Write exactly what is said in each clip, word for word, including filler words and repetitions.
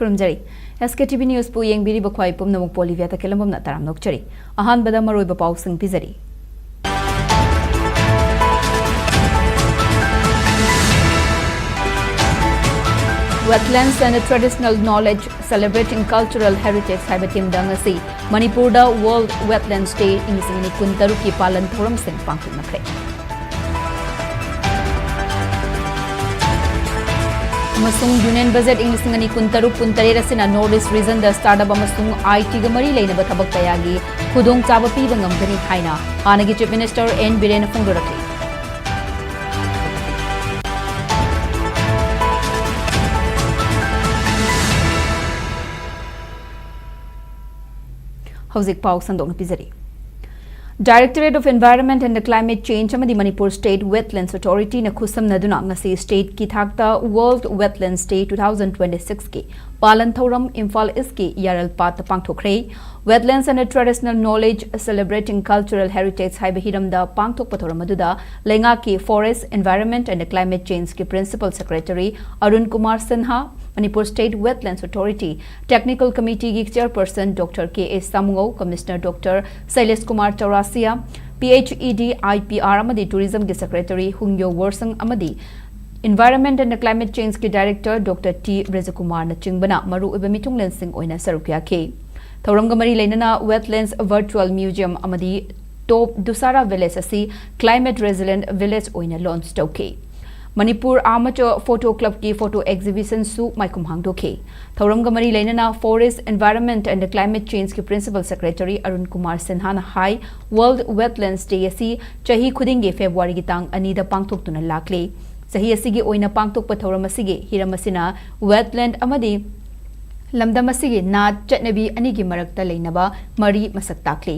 ꯈꯨꯔꯨꯝꯖꯔꯤ꯫ S K T V News ꯄꯨ ꯌꯦꯡꯕꯤꯔꯤꯕ ꯈ꯭ꯋꯥꯏ ꯄꯨꯝꯅꯃꯛꯄꯨ ꯑꯣꯂꯤꯚꯤꯌꯥ ꯇꯈꯦꯜꯂꯝꯕꯝꯅ ꯇꯔꯥꯝꯅ ꯑꯣꯛꯆꯔꯤ꯫ ꯑꯍꯥꯟꯕꯗ ꯃꯔꯨꯑꯣꯏꯕ ꯄꯥꯎꯁꯤꯡ ꯄꯤꯖꯔꯤ꯫ Wetlands and Traditional Knowledge Celebrating Cultural Heritage ꯍꯥꯏꯕ theme ꯗ ꯉꯁꯤ ꯃꯅꯤꯄꯨꯔꯗ World Wetlands Day ꯏꯪ ꯂꯤꯁꯤꯡ ꯑꯅꯤ ꯀꯨꯟꯇꯔꯨꯛꯀꯤ ꯄꯥꯂꯟ ꯊꯧꯔꯝꯁꯤꯡ ꯄꯥꯡꯊꯣꯛꯅꯈ꯭ꯔꯦ꯫ ꯑꯃꯁꯨꯡ Union Budget ꯏꯪ ꯂꯤꯁꯤꯡ ꯑꯅꯤ ꯀꯨꯟꯇꯔꯨꯛ ꯀꯨꯟꯇꯔꯦꯠ ꯑꯁꯤꯅ North East Region ꯗ startup ꯑꯃꯁꯨꯡ I T ꯒ ꯃꯔꯤ ꯂꯩꯅꯕ ꯊꯕꯛ ꯀꯌꯥꯒꯤ ꯈꯨꯗꯣꯡꯆꯥꯕ ꯄꯤꯕ ꯉꯝꯒꯅꯤ ꯍꯥꯏꯅ ꯍꯥꯟꯅꯒꯤ Chief Minister N ꯕꯤꯔꯦꯟꯅ ꯐꯣꯡꯗꯣꯔꯛꯂꯤ꯫ ꯍꯧꯖꯤꯛ ꯄꯥꯎ ꯁꯟꯗꯣꯛꯅ ꯄꯤꯖꯔꯤ꯫ Directorate of Environment and Climate Change ꯑꯃꯗꯤ Manipur State Wetlands Authority ꯅ ꯈꯨꯠꯁꯝꯅꯗꯨꯅ ꯉꯁꯤ state ꯀꯤ ꯊꯥꯛꯇ World Wetlands Day two thousand twenty-six ꯀꯤ ꯄꯥꯂꯟ ꯊꯧꯔꯝ ꯏꯝꯐꯥꯜ East ꯀꯤ ꯌꯥꯔꯜꯄꯥꯠꯇ ꯄꯥꯡꯊꯣꯛꯈ꯭ꯔꯦ꯫ Wetlands and Traditional Knowledge Celebrating Cultural Heritage ꯍꯥꯏꯕ ꯍꯤꯔꯝꯗ ꯄꯥꯡꯊꯣꯛꯄ ꯊꯧꯔꯝ ꯑꯗꯨꯗ ꯂꯩꯉꯥꯛꯀꯤ Forest, Environment and Climate Change ꯀꯤ Principal Secretary Arun Kumar Sinha, Manipur State Wetlands Authority Technical Committee ꯒꯤ Chairperson Doctor K A ꯁꯥꯃꯨꯉꯧ, Commissioner Doctor ꯁꯩꯂꯦꯁ Kumar ꯆꯧꯔꯥꯁꯤꯌꯥ, P H E D, I P R ꯑꯃꯗꯤ Tourism ꯒꯤ Secretary ꯍꯨꯡꯌꯣ ꯋꯣꯔꯁꯪ ꯑꯃꯗꯤ Environment and Climate Change ꯀꯤ Director Doctor T ꯕ꯭ꯔꯖꯀꯨꯃꯥꯔꯅ ꯆꯤꯡꯕꯅ ꯃꯔꯨꯑꯣꯏꯕ ꯃꯤꯊꯨꯡꯂꯦꯟꯁꯤꯡ ꯑꯣꯏꯅ ꯁꯔꯨꯛ ꯌꯥꯈꯤ꯫ ꯊꯧꯔꯝꯒ ꯃꯔꯤ ꯂꯩꯅꯅ Wetlands Virtual Museum ꯑꯃꯗꯤ Top Dusara Village ꯑꯁꯤ Climate Resilient Village ꯑꯣꯏꯅ launch ꯇꯧꯈꯤ꯫ ꯃꯅꯤꯄꯨꯔ Armature Photo Club ꯀꯤ photo exhibition ꯁꯨ ꯃꯥꯏꯈꯨꯝ ꯍꯥꯡꯗꯣꯛꯈꯤ꯫ ꯊꯧꯔꯝꯒ ꯃꯔꯤ ꯂꯩꯅꯅ Forest, Environment and Climate Change ꯀꯤ Principal Secretary ꯑꯔꯨꯟ ꯀꯨꯃꯥꯔ ꯁꯤꯟꯍꯥꯅ ꯍꯥꯏ, World Wetlands Day ꯑꯁꯤ ꯆꯍꯤ ꯈꯨꯗꯤꯡꯒꯤ ꯐꯦꯕ꯭ꯔꯨꯋꯥꯔꯤꯒꯤ ꯇꯥꯡ ꯑꯅꯤꯗ ꯄꯥꯡꯊꯣꯛꯇꯨꯅ ꯂꯥꯛꯂꯤ꯫ ꯆꯍꯤ ꯑꯁꯤꯒꯤ ꯑꯣꯏꯅ ꯄꯥꯡꯊꯣꯛꯄ ꯊꯧꯔꯝ ꯑꯁꯤꯒꯤ ꯍꯤꯔꯝ ꯑꯁꯤꯅ wetland ꯑꯃꯗꯤ ꯂꯝꯗꯝ ꯑꯁꯤꯒꯤ ꯅꯥꯠ ꯆꯠꯅꯕꯤ ꯑꯅꯤꯒꯤ ꯃꯔꯛꯇ ꯂꯩꯅꯕ ꯃꯔꯤ ꯃꯁꯛ ꯇꯥꯛꯂꯤ꯫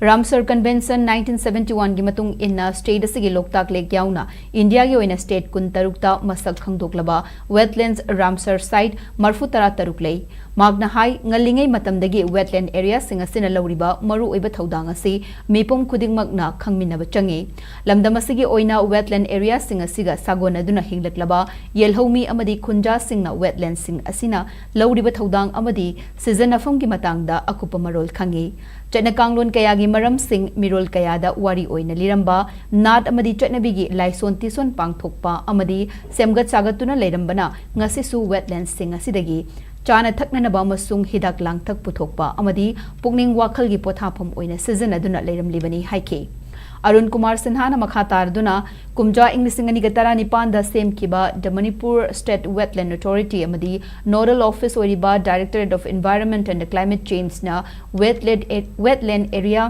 ꯔꯥꯝꯁꯔ ꯀꯟꯚꯦꯟꯁꯟ ꯅꯥꯏꯟꯇꯤꯟ ꯁꯚꯦꯟꯇꯤ ꯋꯥꯟꯒꯤ ꯃꯇꯨꯡ ꯏꯟꯅ, ꯁ꯭ꯇꯦꯠ ꯑꯁꯤꯒꯤ ꯂꯣꯛꯇꯥꯛ ꯂꯦꯛ ꯌꯥꯎꯅ ꯏꯟꯗꯤꯌꯥꯒꯤ ꯑꯣꯏꯅ ꯁ꯭ꯇꯦꯠ ꯀꯨꯟꯇꯔꯨꯛꯇ ꯃꯁꯛ ꯈꯪꯗꯣꯛꯂꯕ ꯋꯦꯠꯂꯦꯟꯁ ꯔꯥꯝꯁꯔ ꯁꯥꯏꯠ ꯃꯔꯐꯨ ꯇꯔꯥ ꯇꯔꯨꯛ ꯂꯩ꯫ ꯃꯍꯥꯛꯅ ꯍꯥꯏ, ꯉꯜꯂꯤꯉꯩ ꯃꯇꯝꯗꯒꯤ ꯋꯦꯠꯂꯦꯟ ꯑꯦꯔꯤꯌꯥꯁꯤꯡ ꯑꯁꯤꯅ ꯂꯧꯔꯤꯕ ꯃꯔꯨꯑꯣꯏꯕ ꯊꯧꯗꯥꯡ ꯑꯁꯤ ꯃꯤꯄꯨꯝ ꯈꯨꯗꯤꯡꯃꯛꯅ ꯈꯪꯃꯤꯟꯅꯕ ꯆꯪꯏ꯫ ꯂꯝꯗꯝ ꯑꯁꯤꯒꯤ ꯑꯣꯏꯅ ꯋꯦꯠꯂꯦꯟ ꯑꯦꯔꯤꯌꯥꯁꯤꯡ ꯑꯁꯤꯒ ꯁꯥꯒꯣꯟꯅꯗꯨꯅ ꯍꯤꯡꯂꯛꯂꯕ ꯌꯦꯜꯍꯧꯃꯤ ꯑꯃꯗꯤ ꯈꯨꯟꯖꯥꯁꯤꯡꯅ ꯋꯦꯠꯂꯦꯟꯁꯤꯡ ꯑꯁꯤꯅ ꯂꯧꯔꯤꯕ ꯊꯧꯗꯥꯡ ꯑꯃꯗꯤ ꯁꯤꯖꯤꯟꯅꯐꯝꯒꯤ ꯃꯇꯥꯡꯗ ꯑꯀꯨꯞꯄ ꯃꯔꯣꯜ ꯈꯪꯏ꯫ ꯆꯠꯅ ꯀꯥꯡꯂꯣꯟ ꯀꯌꯥꯒꯤ ꯃꯔꯝꯁꯤꯡ ꯃꯤꯔꯣꯜ ꯀꯌꯥꯗ ꯋꯥꯔꯤ ꯑꯣꯏꯅ ꯂꯤꯔꯝꯕ, ꯅꯥꯠ ꯑꯃꯗꯤ ꯆꯠꯅꯕꯤꯒꯤ ꯂꯥꯏꯁꯣꯟ ꯇꯤꯁꯣꯟ ꯄꯥꯡꯊꯣꯛꯄ ꯑꯃꯗꯤ ꯁꯦꯝꯒꯠ ꯁꯥꯒꯠꯇꯨꯅ ꯂꯩꯔꯝꯕꯅ ꯉꯁꯤꯁꯨ ꯋꯦꯠꯂꯦꯟꯁꯤꯡ ꯑꯁꯤꯗꯒꯤ ꯆꯥꯅ ꯊꯛꯅꯅꯕ ꯑꯃꯁꯨꯡ ꯍꯤꯗꯥꯛ ꯂꯥꯡꯊꯛ ꯄꯨꯊꯣꯛꯄ ꯑꯃꯗꯤ ꯄꯨꯛꯅꯤꯡ ꯋꯥꯈꯜꯒꯤ ꯄꯣꯊꯥꯐꯝ ꯑꯣꯏꯅ ꯁꯤꯖꯤꯟꯅꯗꯨꯅ ꯂꯩꯔꯝꯂꯤꯕꯅꯤ ꯍꯥꯏꯈꯤ꯫ ꯑꯔꯨꯟ ꯀꯨꯃꯥꯔ ꯁꯤꯟꯍꯥꯅ ꯃꯈꯥ ꯇꯥꯔꯗꯨꯅ, ꯀꯨꯝꯖꯥ ꯏꯪ ꯂꯤꯁꯤꯡ ꯑꯅꯤꯒ ꯇꯔꯥꯅꯤꯄꯥꯟꯗ ꯁꯦꯝꯈꯤꯕ The Manipur State Wetland Authority ꯑꯃꯗꯤ Nodal Office ꯑꯣꯏꯔꯤꯕ Directorate of Environment and Climate Changeꯅ wetland, wetland area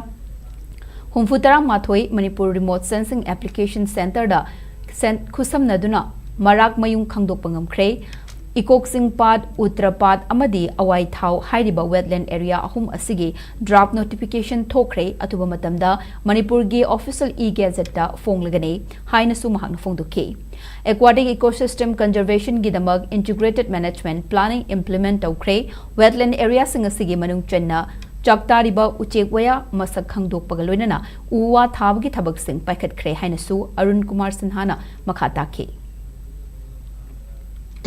ꯍꯨꯝꯐꯨ ꯇꯔꯥ ꯃꯥꯊꯣꯏ ꯃꯅꯤꯄꯨꯔ Remote Sensing Application Centreꯗ ꯁꯦꯟ-, ꯈꯨꯠꯁꯝꯅꯗꯨꯅ ꯃꯔꯥꯛ ꯃꯌꯨꯡ ꯈꯪꯗꯣꯛꯄ ꯉꯝꯈ꯭ꯔꯦ꯫ ꯏꯀꯣꯛꯁꯤꯡ ꯄꯥꯠ, ꯎꯇ꯭ꯔ ꯄꯥꯠ ꯑꯃꯗꯤ ꯑꯋꯥꯏꯊꯥꯎ ꯍꯥꯏꯔꯤꯕ wetland area ꯑꯍꯨꯝ ꯑꯁꯤꯒꯤ draft notification ꯊꯣꯛꯈ꯭ꯔꯦ, ꯑꯊꯨꯕ ꯃꯇꯝꯗ ꯃꯅꯤꯄꯨꯔꯒꯤ official e-gazetteꯇ ꯐꯣꯡꯂꯒꯅꯤ ꯍꯥꯏꯅꯁꯨ ꯃꯍꯥꯛꯅ ꯐꯣꯡꯗꯣꯛꯈꯤ꯫ Aquatic ecosystem conservationꯒꯤꯗꯃꯛ integrated management planning implement ꯇꯧꯈ꯭ꯔꯦ꯫ Wetland areaꯁꯤꯡ ꯑꯁꯤꯒꯤ ꯃꯅꯨꯡ ꯆꯟꯅ ꯆꯥꯛꯇꯥꯔꯤꯕ ꯎꯆꯦꯛ ꯋꯥꯌꯥ ꯃꯁꯛ ꯈꯪꯗꯣꯛꯄꯒ ꯂꯣꯏꯅꯅ ꯎ ꯋꯥ ꯊꯥꯕꯒꯤ ꯊꯕꯛꯁꯤꯡ ꯄꯥꯏꯈꯠꯈ꯭ꯔꯦ ꯍꯥꯏꯅꯁꯨ ꯑꯔꯨꯟ ꯀꯨꯃꯥꯔ ꯁꯤꯟꯍꯥꯅ ꯃꯈꯥ ꯇꯥꯈꯤ꯫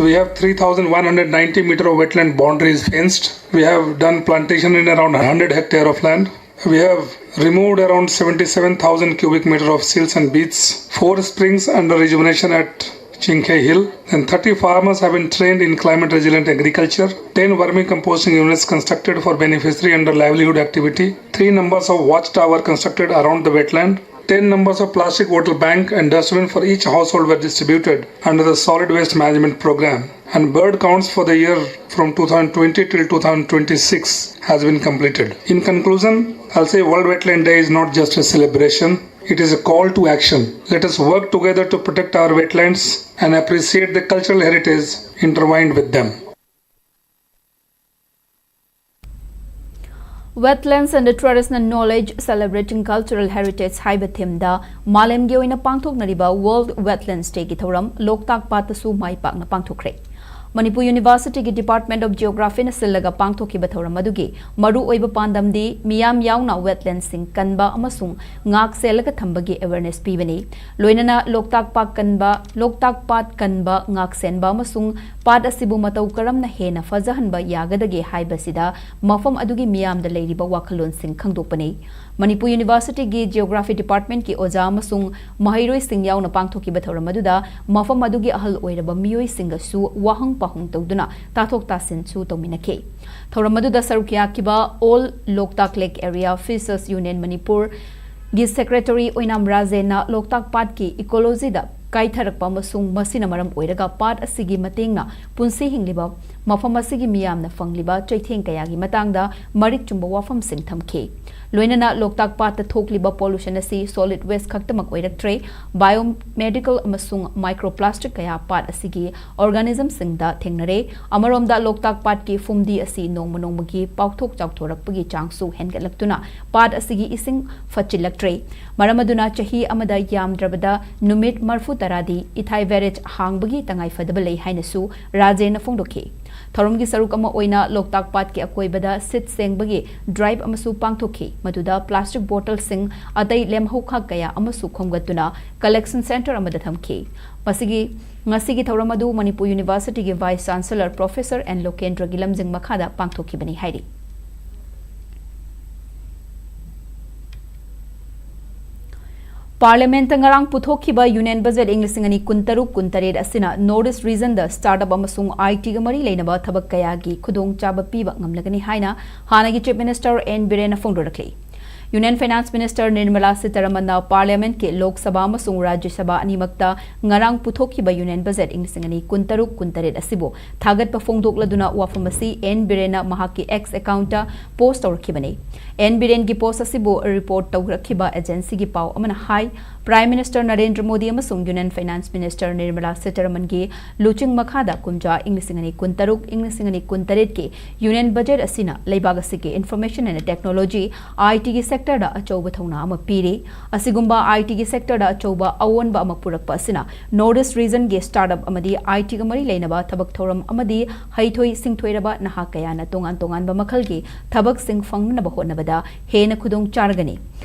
We have three thousand one hundred ninety meter of wetland boundaries fenced. We have done plantation in around one hundred hectare of land. We have removed around seventy-seven thousand cubic meter of silts and beads. Four springs under rejuvenation at Chingkhe Hill. And thirty farmers have been trained in climate resilient agriculture. Ten vermicomposting units constructed for beneficiary under livelihood activity. Three numbers of watchtower constructed around the wetland. Ten numbers of plastic bottle bank and dustbin for each household were distributed under the solid waste management program. And bird counts for the year from two thousand twenty till two thousand twenty-six has been completed. In conclusion, I'll say World Wetland Day is not just a celebration, it is a call to action. Let us work together to protect our wetlands and appreciate the cultural heritage intertwined with them. Wetlands and the Traditional Knowledge Celebrating Cultural Heritage ꯍꯥꯏꯕ themeꯗ ꯃꯥꯂꯦꯝꯒꯤ ꯑꯣꯏꯅ ꯄꯥꯡꯊꯣꯛꯅꯔꯤꯕ World Wetlands Dayꯒꯤ ꯊꯧꯔꯝ ꯂꯣꯛꯇꯥꯛ ꯄꯥꯠꯇꯁꯨ ꯃꯥꯏ ꯄꯥꯛꯅ ꯄꯥꯡꯊꯣꯛꯈ꯭ꯔꯦ꯫ Manipur Universityꯒꯤ Department of Geographyꯅ ꯁꯤꯜꯂꯒ ꯄꯥꯡꯊꯣꯛꯈꯤꯕ ꯊꯧꯔꯝ ꯑꯗꯨꯒꯤ ꯃꯔꯨꯑꯣꯏꯕ ꯄꯥꯟꯗꯝꯗꯤ ꯃꯤꯌꯥꯝ ꯌꯥꯎꯅ wetlandsꯁꯤꯡ ꯀꯟꯕ ꯑꯃꯁꯨꯡ ꯉꯥꯛ ꯁꯦꯜꯂꯒ ꯊꯝꯕꯒꯤ awareness ꯄꯤꯕꯅꯤ꯫ ꯂꯣꯏꯅꯅ ꯂꯣꯛꯇꯥꯛ ꯄꯥꯠ ꯀꯟꯕ, ꯂꯣꯛꯇꯥꯛ ꯄꯥꯠ ꯀꯟꯕ, ꯉꯥꯛ ꯁꯦꯟꯕ ꯑꯃꯁꯨꯡ ꯄꯥꯠ ꯑꯁꯤꯕꯨ ꯃꯇꯧ ꯀꯔꯝꯅ ꯍꯦꯟꯅ ꯐꯖꯍꯟꯕ ꯌꯥꯒꯗꯒꯦ ꯍꯥꯏꯕꯁꯤꯗ ꯃꯐꯝ ꯑꯗꯨꯒꯤ ꯃꯤꯌꯥꯝꯗ ꯂꯩꯔꯤꯕ ꯋꯥꯈꯜꯂꯣꯟꯁꯤꯡ ꯈꯪꯗꯣꯛꯄꯅꯤ꯫ ꯃꯅꯤꯄꯨꯔ Universityꯒꯤ Geography Departmentꯀꯤ ꯑꯣꯖꯥ ꯑꯃꯁꯨꯡ ꯃꯍꯩꯔꯣꯏꯁꯤꯡ ꯌꯥꯎꯅ ꯄꯥꯡꯊꯣꯛꯈꯤꯕ ꯊꯧꯔꯝ ꯑꯗꯨꯗ ꯃꯐꯝ ꯑꯗꯨꯒꯤ ꯑꯍꯜ ꯑꯣꯏꯔꯕ ꯃꯤꯑꯣꯏꯁꯤꯡꯒꯁꯨ ꯋꯥꯍꯪ ꯄꯥꯎꯍꯪ ꯇꯧꯗꯨꯅ ꯇꯥꯊꯣꯛ ꯇꯥꯁꯤꯟꯁꯨ ꯇꯧꯃꯤꯟꯅꯈꯤ꯫ ꯊꯧꯔꯝ ꯑꯗꯨꯗ ꯁꯔꯨꯛ ꯌꯥꯈꯤꯕ All Loktak Lake Area Fishers Union ꯃꯅꯤꯄꯨꯔꯒꯤ Secretary ꯑꯣꯏꯅꯥꯝ ꯔꯥꯖꯦꯟꯅ ꯂꯣꯛꯇꯥꯛ ꯄꯥꯠꯀꯤ ecologyꯗ ꯀꯥꯏꯊꯔꯛꯄ ꯑꯃꯁꯨꯡ ꯃꯁꯤꯅ ꯃꯔꯝ ꯑꯣꯏꯔꯒ ꯄꯥꯠ ꯑꯁꯤꯒꯤ ꯃꯇꯦꯡꯅ ꯄꯨꯟꯁꯤ ꯍꯤꯡꯂꯤꯕ ꯃꯐꯝ ꯑꯁꯤꯒꯤ ꯃꯤꯌꯥꯝꯅ ꯐꯪꯂꯤꯕ ꯆꯩꯊꯦꯡ ꯀꯌꯥꯒꯤ ꯃꯇꯥꯡꯗ ꯃꯔꯤꯛ ꯆꯨꯝꯕ ꯋꯥꯐꯝꯁꯤꯡ ꯊꯝꯈꯤ꯫ ꯂꯣꯏꯅꯅ ꯂꯣꯛꯇꯥꯛ ꯄꯥꯠꯇ ꯊꯣꯛꯂꯤꯕ pollution ꯑꯁꯤ solid waste ꯈꯛꯇꯃꯛ ꯑꯣꯏꯔꯛꯇ꯭ꯔꯦ, biomedical ꯑꯃꯁꯨꯡ microplastic ꯀꯌꯥ ꯄꯥꯠ ꯑꯁꯤꯒꯤ organismꯁꯤꯡꯗ ꯊꯦꯡꯅꯔꯦ꯫ ꯑꯃꯔꯣꯝꯗ ꯂꯣꯛꯇꯥꯛ ꯄꯥꯠꯀꯤ ꯐꯨꯝꯗꯤ ꯑꯁꯤ ꯅꯣꯡꯃ ꯅꯣꯡꯃꯒꯤ ꯄꯥꯎꯊꯣꯛ ꯆꯥꯎꯊꯣꯔꯛꯄꯒꯤ ꯆꯥꯡꯁꯨ ꯍꯦꯟꯒꯠꯂꯛꯇꯨꯅ ꯄꯥꯠ ꯑꯁꯤꯒꯤ ꯏꯁꯤꯡ ꯐꯠꯆꯤꯜꯂꯛꯇ꯭ꯔꯦ꯫ ꯃꯔꯝ ꯑꯗꯨꯅ ꯆꯍꯤ ꯑꯃꯗ ꯌꯥꯝꯗ꯭ꯔꯕꯗ ꯅꯨꯃꯤꯠ ꯃꯔꯤꯐꯨ ꯇꯔꯥꯗꯤ ꯏꯊꯥꯏ barrage ꯍꯥꯡꯕꯒꯤ ꯇꯉꯥꯏꯐꯗꯕ ꯂꯩ ꯍꯥꯏꯅꯁꯨ ꯔꯥꯖꯦꯟꯅ ꯐꯣꯡꯗꯣꯛꯈꯤ꯫ ꯊꯧꯔꯝꯒꯤ ꯁꯔꯨꯛ ꯑꯃ ꯑꯣꯏꯅ ꯂꯣꯛꯇꯥꯛ ꯄꯥꯠꯀꯤ ꯑꯀꯣꯏꯕꯗ ꯁꯤꯠ ꯁꯦꯡꯕꯒꯤ drive ꯑꯃꯁꯨ ꯄꯥꯡꯊꯣꯛꯈꯤ, ꯃꯗꯨꯗ plastic bottleꯁꯤꯡ, ꯑꯇꯩ ꯂꯦꯝꯍꯧꯈꯥꯛ ꯀꯌꯥ ꯑꯃꯁꯨ ꯈꯣꯝꯒꯠꯇꯨꯅ collection centre ꯑꯃꯗ ꯊꯝꯈꯤ꯫ ꯃꯁꯤꯒꯤ, ꯉꯁꯤꯒꯤ ꯊꯧꯔꯝ ꯑꯗꯨ Manipur Universityꯒꯤ Vice Chancellor Professor N ꯂꯣꯀꯦꯟꯗ꯭ꯔꯒꯤ ꯂꯝꯖꯤꯡ ꯃꯈꯥꯗ ꯄꯥꯡꯊꯣꯛꯈꯤꯕꯅꯤ ꯍꯥꯏꯔꯤ꯫ Parliamentꯇ ꯉꯔꯥꯡ ꯄꯨꯊꯣꯛꯈꯤꯕ Union Budget ꯏꯪ ꯂꯤꯁꯤꯡ ꯑꯅꯤ ꯀꯨꯟꯇꯔꯨꯛ ꯀꯨꯟꯇꯔꯦꯠ ꯑꯁꯤꯅ North East Regionꯗ startup ꯑꯃꯁꯨꯡ ITꯒ ꯃꯔꯤ ꯂꯩꯅꯕ ꯊꯕꯛ ꯀꯌꯥꯒꯤ ꯈꯨꯗꯣꯡꯆꯥꯕ ꯄꯤꯕ ꯉꯝꯂꯒꯅꯤ ꯍꯥꯏꯅ ꯍꯥꯟꯅꯒꯤ Chief Minister N ꯕꯤꯔꯦꯟꯅ ꯐꯣꯡꯗꯣꯔꯛꯂꯤ꯫ Union Finance Minister Nirmala ꯁꯤꯇꯥꯔꯥꯃꯟꯅ Parliamentꯀꯤ Lok Sabha ꯑꯃꯁꯨꯡ ꯔꯥꯖ꯭ꯌ ꯁꯚꯥ ꯑꯅꯤꯃꯛꯇ ꯉꯔꯥꯡ ꯄꯨꯊꯣꯛꯈꯤꯕ Union Budget ꯏꯪ ꯂꯤꯁꯤꯡ ꯑꯅꯤ ꯀꯨꯟꯇꯔꯨꯛ ꯀꯨꯟꯇꯔꯦꯠ ꯑꯁꯤꯕꯨ ꯊꯥꯒꯠꯄ ꯐꯣꯡꯗꯣꯛꯂꯗꯨꯅ ꯋꯥꯐꯝ ꯑꯁꯤ N ꯕꯤꯔꯦꯟꯅ ꯃꯍꯥꯛꯀꯤ X accountꯇ post ꯇꯧꯔꯛꯈꯤꯕꯅꯤ꯫ N ꯕꯤꯔꯦꯟꯒꯤ post ꯑꯁꯤꯕꯨ report ꯇꯧꯔꯛꯈꯤꯕ agencyꯒꯤ ꯄꯥꯎ ꯑꯃꯅ ꯍꯥꯏ, Prime Minister ꯅꯔꯦꯟꯗ꯭ꯔ ꯃꯣꯗꯤ ꯑꯃꯁꯨꯡ Union Finance Minister ꯅꯤꯔꯃꯂꯥ ꯁꯤꯇꯥꯔꯥꯃꯟꯒꯤ ꯂꯨꯆꯤꯡ ꯃꯈꯥꯗ ꯀꯨꯝꯖꯥ ꯏꯪ ꯂꯤꯁꯤꯡ ꯑꯅꯤ ꯀꯨꯟꯇꯔꯨꯛ, ꯏꯪ ꯂꯤꯁꯤꯡ ꯑꯅꯤ ꯀꯨꯟꯇꯔꯦꯠꯀꯤ Union Budget ꯑꯁꯤꯅ ꯂꯩꯕꯥꯛ ꯑꯁꯤꯒꯤ Information and Technology, I T ꯒꯤ sector ꯗ ꯑꯆꯧꯕ ꯊꯧꯅꯥ ꯑꯃ ꯄꯤꯔꯤ꯫ ꯑꯁꯤꯒꯨꯝꯕ I T ꯒꯤ sector ꯗ ꯑꯆꯧꯕ ꯑꯑꯣꯟꯕ ꯑꯃ ꯄꯨꯔꯛꯄ ꯑꯁꯤꯅ North East region ꯒꯤ startup ꯑꯃꯗꯤ I T ꯒ ꯃꯔꯤ ꯂꯩꯅꯕ ꯊꯕꯛ ꯊꯧꯔꯝ ꯑꯃꯗꯤ ꯍꯩꯊꯣꯏ ꯁꯤꯡꯊꯣꯏꯔꯕ ꯅꯍꯥ ꯀꯌꯥꯅ ꯇꯣꯉꯥꯟ ꯇꯣꯉꯥꯟꯕ ꯃꯈꯜꯒꯤ ꯊꯕꯛꯁꯤꯡ ꯐꯪꯅꯅꯕ ꯍꯣꯠꯅꯕꯗ ꯍꯦꯟꯅ ꯈꯨꯗꯣꯡ ꯆꯥꯔꯒꯅꯤ꯫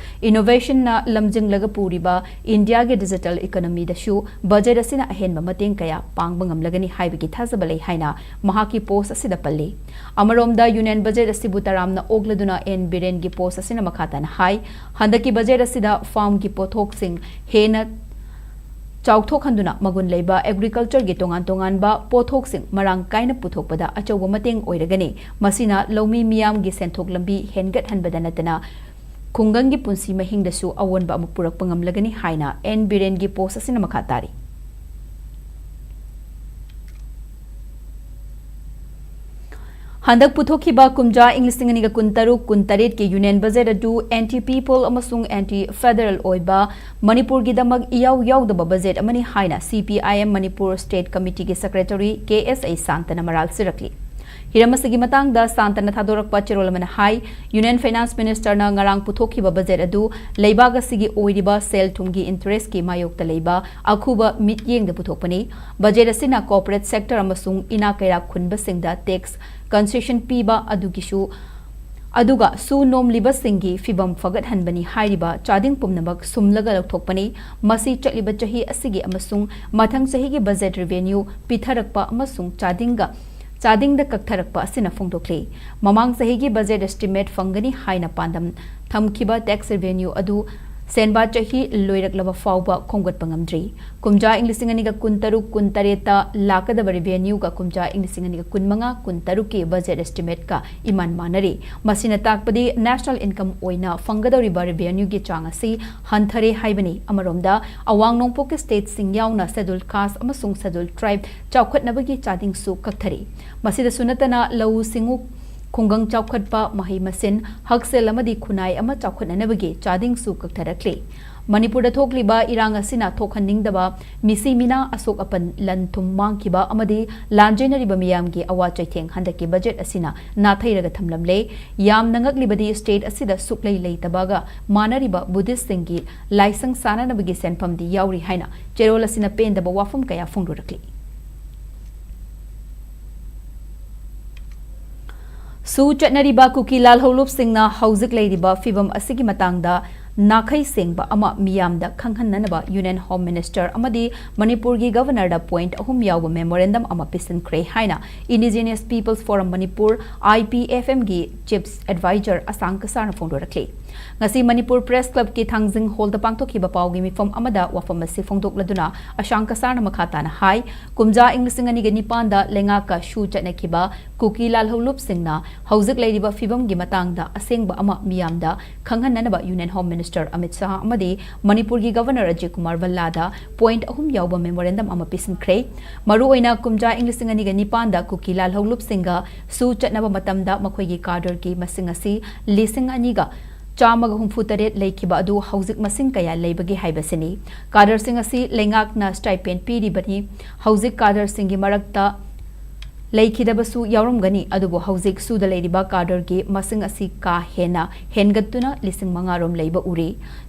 Innovation ꯅ ꯂꯝꯖꯤꯡꯂꯒ ꯄꯨꯔꯤꯕ ꯏꯟꯗꯤꯌꯥꯒꯤ digital economy ꯗꯁꯨ budget ꯑꯁꯤꯅ ꯑꯍꯦꯟꯕ ꯃꯇꯦꯡ ꯀꯌꯥ ꯄꯥꯡꯕ ꯉꯝꯂꯒꯅꯤ ꯍꯥꯏꯕꯒꯤ ꯊꯥꯖꯕ ꯂꯩ ꯍꯥꯏꯅ ꯃꯍꯥꯛꯀꯤ post ꯑꯁꯤꯗ ꯄꯜꯂꯤ꯫ ꯑꯃꯔꯣꯝꯗ Union Budget ꯑꯁꯤꯕꯨ ꯇꯔꯥꯝꯅ ꯑꯣꯛꯂꯗꯨꯅ ꯑꯦꯟ ꯕꯤꯔꯦꯟꯒꯤ post ꯑꯁꯤꯅ ꯃꯈꯥ ꯇꯥꯅ ꯍꯥꯏ, ꯍꯟꯗꯛꯀꯤ budget ꯑꯁꯤꯗ farm ꯒꯤ ꯄꯣꯠꯊꯣꯛꯁꯤꯡ ꯍꯦꯟꯅ ꯆꯥꯎꯊꯣꯛꯍꯟꯗꯨꯅ ꯃꯒꯨꯟ ꯂꯩꯕ agriculture ꯒꯤ ꯇꯣꯉꯥꯟ ꯇꯣꯉꯥꯟꯕ ꯄꯣꯠꯊꯣꯛꯁꯤꯡ ꯃꯔꯥꯡ ꯀꯥꯏꯅ ꯄꯨꯊꯣꯛꯄꯗ ꯑꯆꯧꯕ ꯃꯇꯦꯡ ꯑꯣꯏꯔꯒꯅꯤ꯫ ꯃꯁꯤꯅ ꯂꯧꯃꯤ ꯃꯤꯌꯥꯝꯒꯤ ꯁꯦꯟꯊꯣꯛ ꯂꯝꯕꯤ ꯍꯦꯟꯒꯠꯍꯟꯕꯗ ꯅꯠꯇꯅ ꯈꯨꯡꯒꯪꯒꯤ ꯄꯨꯟꯁꯤ ꯃꯍꯤꯡꯗꯁꯨ ꯑꯑꯣꯟꯕ ꯑꯃ ꯄꯨꯔꯛꯄ ꯉꯝꯂꯒꯅꯤ ꯍꯥꯏꯅ ꯑꯦꯟ ꯕꯤꯔꯦꯟꯒꯤ post ꯑꯁꯤꯅ ꯃꯈꯥ ꯇꯥꯔꯤ꯫ ꯍꯟꯗꯛ ꯄꯨꯊꯣꯛꯈꯤꯕ ꯀꯨꯝꯖꯥ ꯏꯪ ꯂꯤꯁꯤꯡ ꯑꯅꯤꯒ ꯀꯨꯟꯇꯔꯨꯛ ꯀꯨꯟꯇꯔꯦꯠꯀꯤ Union Budget ꯑꯗꯨ anti people ꯑꯃꯁꯨꯡ anti federal ꯑꯣꯏꯕ ꯃꯅꯤꯄꯨꯔꯒꯤꯗꯃꯛ ꯏꯌꯥꯎ ꯌꯥꯎꯗꯕ budget ꯑꯃꯅꯤ ꯍꯥꯏꯅ C P I M Manipur State Committee ꯒꯤ Secretary ꯀꯦ ꯑꯦꯁ ꯑꯩꯆ ꯁꯥꯟꯇꯅ ꯃꯔꯥꯜ ꯁꯤꯔꯛꯂꯤ꯫ ꯍꯤꯔꯝ ꯑꯁꯤꯒꯤ ꯃꯇꯥꯡꯗ ꯁꯥꯟꯇꯅ ꯊꯥꯗꯣꯔꯛꯄ ꯆꯦꯔꯣꯜ ꯑꯃꯅ ꯍꯥꯏ, Union Finance Minister ꯅ ꯉꯔꯥꯡ ꯄꯨꯊꯣꯛꯈꯤꯕ budget ꯑꯗꯨ ꯂꯩꯕꯥꯛ ꯑꯁꯤꯒꯤ ꯑꯣꯏꯔꯤꯕ ꯁꯦꯜ ꯊꯨꯝꯒꯤ interest ꯀꯤ ꯃꯥꯌꯣꯛꯇ ꯂꯩꯕ ꯑꯈꯨꯕ ꯃꯤꯠꯌꯦꯡꯗ ꯄꯨꯊꯣꯛꯄꯅꯤ꯫ Budget ꯑꯁꯤꯅ corporate sector ꯑꯃꯁꯨꯡ ꯏꯅꯥꯛ ꯀꯩꯔꯥꯛ ꯈꯨꯟꯕꯁꯤꯡꯗ tax concession ꯄꯤꯕ ꯑꯗꯨꯒꯤꯁꯨ ꯑꯗꯨꯒ ꯁꯨ ꯅꯣꯝꯂꯤꯕꯁꯤꯡꯒꯤ ꯐꯤꯚꯝ ꯐꯒꯠꯍꯟꯕꯅꯤ ꯍꯥꯏꯔꯤꯕ ꯆꯥꯗꯤꯡ ꯄꯨꯝꯅꯃꯛ ꯁꯨꯝꯂꯒ ꯂꯧꯊꯣꯛꯄꯅꯤ꯫ ꯃꯁꯤ ꯆꯠꯂꯤꯕ ꯆꯍꯤ ꯑꯁꯤꯒꯤ ꯑꯃꯁꯨꯡ ꯃꯊꯪ ꯆꯍꯤꯒꯤ budget revenue ꯄꯤꯊꯔꯛꯄ ꯑꯃꯁꯨꯡ ꯆꯥꯗꯤꯡꯒ, ꯆꯥꯗꯤꯡꯗ ꯀꯛꯊꯔꯛꯄ ꯑꯁꯤꯅ ꯐꯣꯡꯗꯣꯛꯂꯤ꯫ ꯃꯃꯥꯡ ꯆꯍꯤꯒꯤ budget estimate ꯐꯪꯒꯅꯤ ꯍꯥꯏꯅ ꯄꯥꯟꯗꯝ ꯊꯝꯈꯤꯕ tax revenue ꯑꯗꯨ ꯁꯦꯟꯕꯥ ꯆꯍꯤ ꯂꯣꯏꯔꯛꯂꯕ ꯐꯥꯎꯕ ꯈꯣꯝꯒꯠꯄ ꯉꯝꯗ꯭ꯔꯤ꯫ ꯀꯨꯝꯖꯥ ꯏꯪ ꯂꯤꯁꯤꯡ ꯑꯅꯤꯒ ꯀꯨꯟꯇꯔꯨꯛ ꯀꯨꯟꯇꯔꯦꯠꯇ ꯂꯥꯛꯀꯗꯕ revenue ꯒ ꯀꯨꯝꯖꯥ ꯏꯪ ꯂꯤꯁꯤꯡ ꯑꯅꯤꯒ ꯀꯨꯟꯃꯉꯥ ꯀꯨꯟꯇꯔꯨꯛꯀꯤ budget estimate ꯀ ꯏꯃꯥꯟ ꯃꯥꯟꯅꯔꯤ꯫ ꯃꯁꯤꯅ ꯇꯥꯛꯄꯗꯤ national income ꯑꯣꯏꯅ ꯐꯪꯒꯗꯧꯔꯤꯕ revenue ꯒꯤ ꯆꯥꯡ ꯑꯁꯤ ꯍꯟꯊꯔꯦ ꯍꯥꯏꯕꯅꯤ꯫ ꯑꯃꯔꯣꯝꯗ, ꯑꯋꯥꯡ ꯅꯣꯡꯄꯣꯛꯀꯤ state ꯁꯤꯡ ꯌꯥꯎꯅ Scheduled Caste ꯑꯃꯁꯨꯡ Scheduled Tribe ꯆꯥꯎꯈꯠꯅꯕꯒꯤ ꯆꯥꯗꯤꯡꯁꯨ ꯀꯛꯊꯔꯤ꯫ ꯃꯁꯤꯗꯁꯨ ꯅꯠꯇꯅ, ꯂꯧꯎ ꯁꯤꯡꯎ, ꯈꯨꯡꯒꯪ ꯆꯥꯎꯈꯠꯄ, ꯃꯍꯩ ꯃꯁꯤꯡ, ꯍꯛꯁꯦꯜ ꯑꯃꯗꯤ ꯈꯨꯟꯅꯥꯏ ꯑꯃ ꯆꯥꯎꯈꯠꯅꯅꯕꯒꯤ ꯆꯥꯗꯤꯡꯁꯨ ꯀꯛꯊꯔꯛꯂꯤ꯫ ꯃꯅꯤꯄꯨꯔꯗ ꯊꯣꯛꯂꯤꯕ ꯏꯔꯥꯡ ꯑꯁꯤꯅ ꯊꯣꯛꯍꯟꯅꯤꯡꯗꯕ ꯃꯤꯁꯤ ꯃꯤꯅꯥ, ꯑꯁꯣꯛ ꯑꯄꯟ, ꯂꯟ ꯊꯨꯝ ꯃꯥꯡꯈꯤꯕ ꯑꯃꯗꯤ ꯂꯥꯟꯖꯦꯟꯅꯔꯤꯕ ꯃꯤꯌꯥꯝꯒꯤ ꯑꯋꯥ ꯆꯩꯊꯦꯡ ꯍꯟꯗꯛꯀꯤ ꯕꯖꯦꯠ ꯑꯁꯤꯅ ꯅꯥꯊꯩꯔꯒ ꯊꯝꯂꯝꯂꯦ꯫ ꯌꯥꯝꯅ ꯉꯛꯂꯤꯕꯗꯤ state ꯑꯁꯤꯗ ꯁꯨꯛꯂꯩ ꯂꯩꯇꯕꯒ ꯃꯥꯟꯅꯔꯤꯕ Buddhistꯁꯤꯡꯒꯤ ꯂꯥꯏꯁꯪ ꯁꯥꯅꯅꯕꯒꯤ ꯁꯦꯟꯐꯝꯗꯤ ꯌꯥꯎꯔꯤ ꯍꯥꯏꯅ ꯆꯦꯔꯣꯜ ꯑꯁꯤꯅ ꯄꯦꯟꯗꯕ ꯋꯥꯐꯝ ꯀꯌꯥ ꯐꯣꯡꯗꯣꯔꯛꯂꯤ꯫ ꯁꯨ ꯆꯠꯅꯔꯤꯕ ꯀꯨꯀꯤ ꯂꯥꯜꯍꯧꯂꯨꯞꯁꯤꯡꯅ ꯍꯧꯖꯤꯛ ꯂꯩꯔꯤꯕ ꯐꯤꯚꯝ ꯑꯁꯤꯒꯤ ꯃꯇꯥꯡꯗ ꯅꯥꯈꯩ ꯁꯦꯡꯕ ꯑꯃ ꯃꯤꯌꯥꯝꯗ ꯈꯪꯍꯟꯅꯅꯕ Union Home Minister ꯑꯃꯗꯤ ꯃꯅꯤꯄꯨꯔꯒꯤ Governorꯗ point ꯑꯍꯨꯝ ꯌꯥꯎꯕ memorandum ꯑꯃ ꯄꯤꯁꯤꯟꯈ꯭ꯔꯦ ꯍꯥꯏꯅ Indigenous Peoples Forum Manipur, I P F M ꯒꯤ Chief Advisor ꯑꯁꯥꯡ ꯀꯁꯥꯔꯅ ꯐꯣꯡꯗꯣꯔꯛꯂꯤ꯫ ꯉꯁꯤ ꯃꯅꯤꯄꯨꯔ Press Clubꯀꯤ ꯊꯥꯡꯖꯤꯡ Hallꯗ ꯄꯥꯡꯊꯣꯛꯈꯤꯕ ꯄꯥꯎꯒꯤ ꯃꯤꯐꯝ ꯑꯃꯗ ꯋꯥꯐꯝ ꯑꯁꯤ ꯐꯣꯡꯗꯣꯛꯂꯗꯨꯅ ꯑꯁꯥꯡ ꯀꯁꯥꯔꯅ ꯃꯈꯥ ꯇꯥꯅ ꯍꯥꯏ, ꯀꯨꯝꯖꯥ ꯏꯪ ꯂꯤꯁꯤꯡ ꯑꯅꯤꯒ ꯅꯤꯄꯥꯟꯗ ꯂꯩꯉꯥꯛꯀ ꯁꯨ ꯆꯠꯅꯈꯤꯕ ꯀꯨꯀꯤ ꯂꯥꯜꯍꯧꯂꯨꯞꯁꯤꯡꯅ ꯍꯧꯖꯤꯛ ꯂꯩꯔꯤꯕ ꯐꯤꯚꯝꯒꯤ ꯃꯇꯥꯡꯗ ꯑꯁꯦꯡꯕ ꯑꯃ ꯃꯤꯌꯥꯝꯗ ꯈꯪꯍꯟꯅꯅꯕ Union Home Minister Amit Shah ꯑꯃꯗꯤ ꯃꯅꯤꯄꯨꯔꯒꯤ Governor ꯑꯖꯤꯠ ꯀꯨꯃꯥꯔ ꯚꯜꯂꯥꯗ point ꯑꯍꯨꯝ ꯌꯥꯎꯕ memorandum ꯑꯃ ꯄꯤꯁꯤꯟꯈ꯭ꯔꯦ꯫ ꯃꯔꯨꯑꯣꯏꯅ ꯀꯨꯝꯖꯥ ꯏꯪ ꯂꯤꯁꯤꯡ ꯑꯅꯤꯒ ꯅꯤꯄꯥꯟꯗ ꯀꯨꯀꯤ ꯂꯥꯜꯍꯧꯂꯨꯞꯁꯤꯡꯒ ꯁꯨ ꯆꯠꯅꯕ ꯃꯇꯝꯗ ꯃꯈꯣꯏꯒꯤ cadreꯒꯤ ꯃꯁꯤꯡ ꯑꯁꯤ ꯂꯤꯁꯤꯡ ꯑꯅꯤꯒ ꯆꯥꯝꯃꯒ ꯍꯨꯝꯐꯨ ꯇꯔꯦꯠ ꯂꯩꯈꯤꯕ ꯑꯗꯨ ꯍꯧꯖꯤꯛ ꯃꯁꯤꯡ ꯀꯌꯥ ꯂꯩꯕꯒꯦ ꯍꯥꯏꯕꯁꯤꯅꯤ꯫ Cadreꯁꯤꯡ ꯑꯁꯤ ꯂꯩꯉꯥꯛꯅ stipend ꯄꯤꯔꯤꯕꯅꯤ꯫ ꯍꯧꯖꯤꯛ cadreꯁꯤꯡꯒꯤ ꯃꯔꯛꯇ ꯂꯩꯈꯤꯗꯕꯁꯨ ꯌꯥꯎꯔꯝꯒꯅꯤ, ꯑꯗꯨꯕꯨ ꯍꯧꯖꯤꯛ ꯁꯨꯗ ꯂꯩꯔꯤꯕ cadreꯒꯤ ꯃꯁꯤꯡ ꯑꯁꯤ ꯀꯥ ꯍꯦꯟꯅ ꯍꯦꯟꯒꯠꯇꯨꯅ ꯂꯤꯁꯤꯡ ꯃꯉꯥ ꯔꯣꯝ ꯂꯩꯕ ꯎꯔꯤ꯫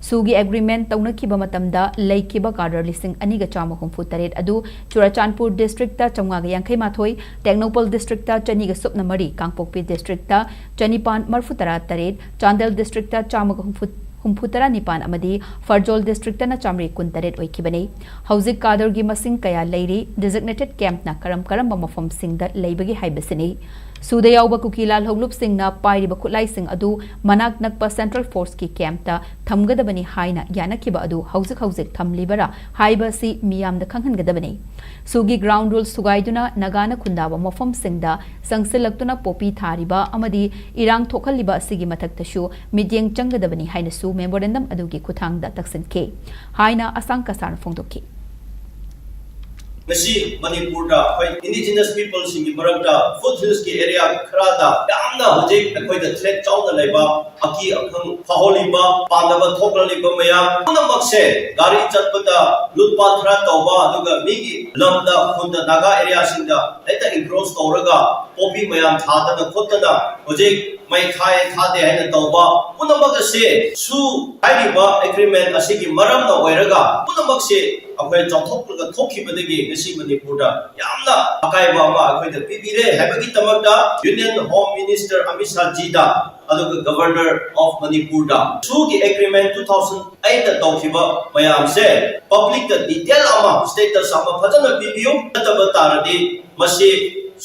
ꯁꯨꯒꯤ agreement ꯇꯧꯅꯈꯤꯕ ꯃꯇꯝꯗ ꯂꯩꯈꯤꯕ cadre ꯂꯤꯁꯤꯡ ꯑꯅꯤꯒ ꯆꯥꯝꯃ ꯍꯨꯝꯐꯨ ꯇꯔꯦꯠ ꯑꯗꯨ ꯆꯨꯔꯥꯆꯥꯟꯄꯨꯔ districtꯇ ꯆꯥꯝꯃꯉꯥꯒ ꯌꯥꯡꯈꯩ ꯃꯥꯊꯣꯏ, ꯇꯦꯡꯅꯧꯄꯜ districtꯇ ꯆꯅꯤꯒ ꯁꯨꯞꯅ ꯃꯔꯤ, ꯀꯥꯡꯄꯣꯛꯄꯤ districtꯇ ꯆꯅꯤꯄꯥꯟ ꯃꯔꯤꯐꯨ ꯇꯔꯥ ꯇꯔꯦꯠ, ꯆꯥꯟꯗꯦꯜ districtꯇ ꯆꯥꯝꯃꯒ ꯍꯨꯝꯐꯨ, ꯍꯨꯝꯐꯨ ꯇꯔꯥ ꯅꯤꯄꯥꯟ ꯑꯃꯗꯤ ꯐꯔꯖꯣꯜ districtꯇꯅ ꯆꯥꯃꯔꯤ ꯀꯨꯟ ꯇꯔꯦꯠ ꯑꯣꯏꯈꯤꯕꯅꯤ꯫ ꯍꯧꯖꯤꯛ cadreꯒꯤ ꯃꯁꯤꯡ ꯀꯌꯥ ꯂꯩꯔꯤ? Designated campꯅ ꯀꯔꯝ ꯀꯔꯝꯕ ꯃꯐꯝꯁꯤꯡꯗ ꯂꯩꯕꯒꯦ ꯍꯥꯏꯕꯁꯤꯅꯤ꯫ ꯁꯨꯗ ꯌꯥꯎꯕ ꯀꯨꯀꯤ ꯂꯥꯜꯍꯧꯂꯨꯞꯁꯤꯡꯅ ꯄꯥꯏꯔꯤꯕ ꯈꯨꯠꯂꯥꯏꯁꯤꯡ ꯑꯗꯨ ꯃꯅꯥꯛ ꯅꯛꯄ Central Forceꯀꯤ campꯇ ꯊꯝꯒꯗꯕꯅꯤ ꯍꯥꯏꯅ ꯌꯥꯅꯈꯤꯕ ꯑꯗꯨ ꯍꯧꯖꯤꯛ ꯍꯧꯖꯤꯛ ꯊꯝꯂꯤꯕꯔꯥ ꯍꯥꯏꯕ ꯑꯁꯤ ꯃꯤꯌꯥꯝꯗ ꯈꯪꯍꯟꯒꯗꯕꯅꯤ꯫ ꯁꯨꯒꯤ ground rules ꯊꯨꯒꯥꯏꯗꯨꯅ ꯅꯥꯒꯥꯅ ꯈꯨꯟꯗꯥꯕ ꯃꯐꯝꯁꯤꯡꯗ ꯆꯪꯁꯤꯜꯂꯛꯇꯨꯅ poppy ꯊꯥꯔꯤꯕ ꯑꯃꯗꯤ ꯏꯔꯥꯡ ꯊꯣꯛꯍꯜꯂꯤꯕ ꯑꯁꯤꯒꯤ ꯃꯊꯛꯇꯁꯨ ꯃꯤꯠꯌꯦꯡ ꯆꯪꯒꯗꯕꯅꯤ ꯍꯥꯏꯅꯁꯨ memorandum ꯑꯗꯨꯒꯤ ꯈꯨꯠꯊꯥꯡꯗ ꯇꯛꯁꯤꯟꯈꯤ ꯍꯥꯏꯅ ꯑꯁꯥꯡ ꯀꯁꯥꯔꯅ ꯐꯣꯡꯗꯣꯛꯈꯤ꯫ ꯉꯁꯤ ꯃꯅꯤꯄꯨꯔꯗ ꯑꯩꯈꯣꯏ indigenous peopleꯁꯤꯡꯒꯤ ꯃꯔꯛꯇ foot hillsꯀꯤ area ꯈꯔꯗ ꯌꯥꯝꯅ ꯍꯧꯖꯤꯛ ꯑꯩꯈꯣꯏꯗ threat ꯆꯥꯎꯅ ꯂꯩꯕ, ꯑꯀꯤ ꯑꯈꯪ ꯐꯥꯎꯍꯜꯂꯤꯕ, ꯄꯥꯝꯗꯕ ꯊꯣꯛꯍꯜꯂꯤꯕ ꯃꯌꯥꯝ ꯄꯨꯝꯅꯃꯛꯁꯦ, ꯒꯥꯔꯤ ꯆꯠꯄꯗ ꯂꯨꯠꯄꯥꯠ ꯈꯔ ꯇꯧꯕ, ꯑꯗꯨꯒ ꯃꯤꯒꯤ ꯂꯝꯗ, ꯈꯨꯟꯗ, ꯅꯥꯒꯥ areaꯁꯤꯡꯗ ꯍꯦꯛꯇ encroach ꯇꯧꯔꯒ poppy ꯃꯌꯥꯝ ꯊꯥꯗꯅ ꯈꯣꯠꯇꯅ ꯍꯧꯖꯤꯛ ꯃꯩ ꯊꯥꯏ ꯊꯥꯗꯦ ꯍꯥꯏꯅ ꯇꯧꯕ ꯄꯨꯝꯅꯃꯛ ꯑꯁꯤ ꯁꯨ ꯍꯥꯏꯔꯤꯕ agreement ꯑꯁꯤꯒꯤ ꯃꯔꯝꯅ ꯑꯣꯏꯔꯒ ꯄꯨꯝꯅꯃꯛꯁꯤ ꯑꯩꯈꯣꯏ ꯆꯥꯎꯊꯣꯛꯂꯒ ꯊꯣꯛꯈꯤꯕꯗꯒꯤ ꯉꯁꯤ ꯃꯅꯤꯄꯨꯔꯗ ꯌꯥꯝꯅ ꯑꯀꯥꯏꯕ ꯑꯃ ꯑꯩꯈꯣꯏꯗ ꯄꯤꯕꯤꯔꯦ ꯍꯥꯏꯕꯒꯤꯗꯃꯛꯇ Union Home Minister ꯑꯃꯤꯠ ꯁꯥꯍꯖꯤꯗ, ꯑꯗꯨꯒ Governor of ꯃꯅꯤꯄꯨꯔꯗ ꯁꯨꯒꯤ agreement two thousand eight ꯇꯧꯈꯤꯕ ꯃꯌꯥꯝꯁꯦ publicꯇ detail ꯑꯃ, status ꯑꯃ ꯐꯖꯅ ꯄꯤꯕꯤꯌꯨ꯫ ꯅꯠꯇꯕ ꯇꯥꯔꯗꯤ ꯃꯁꯤ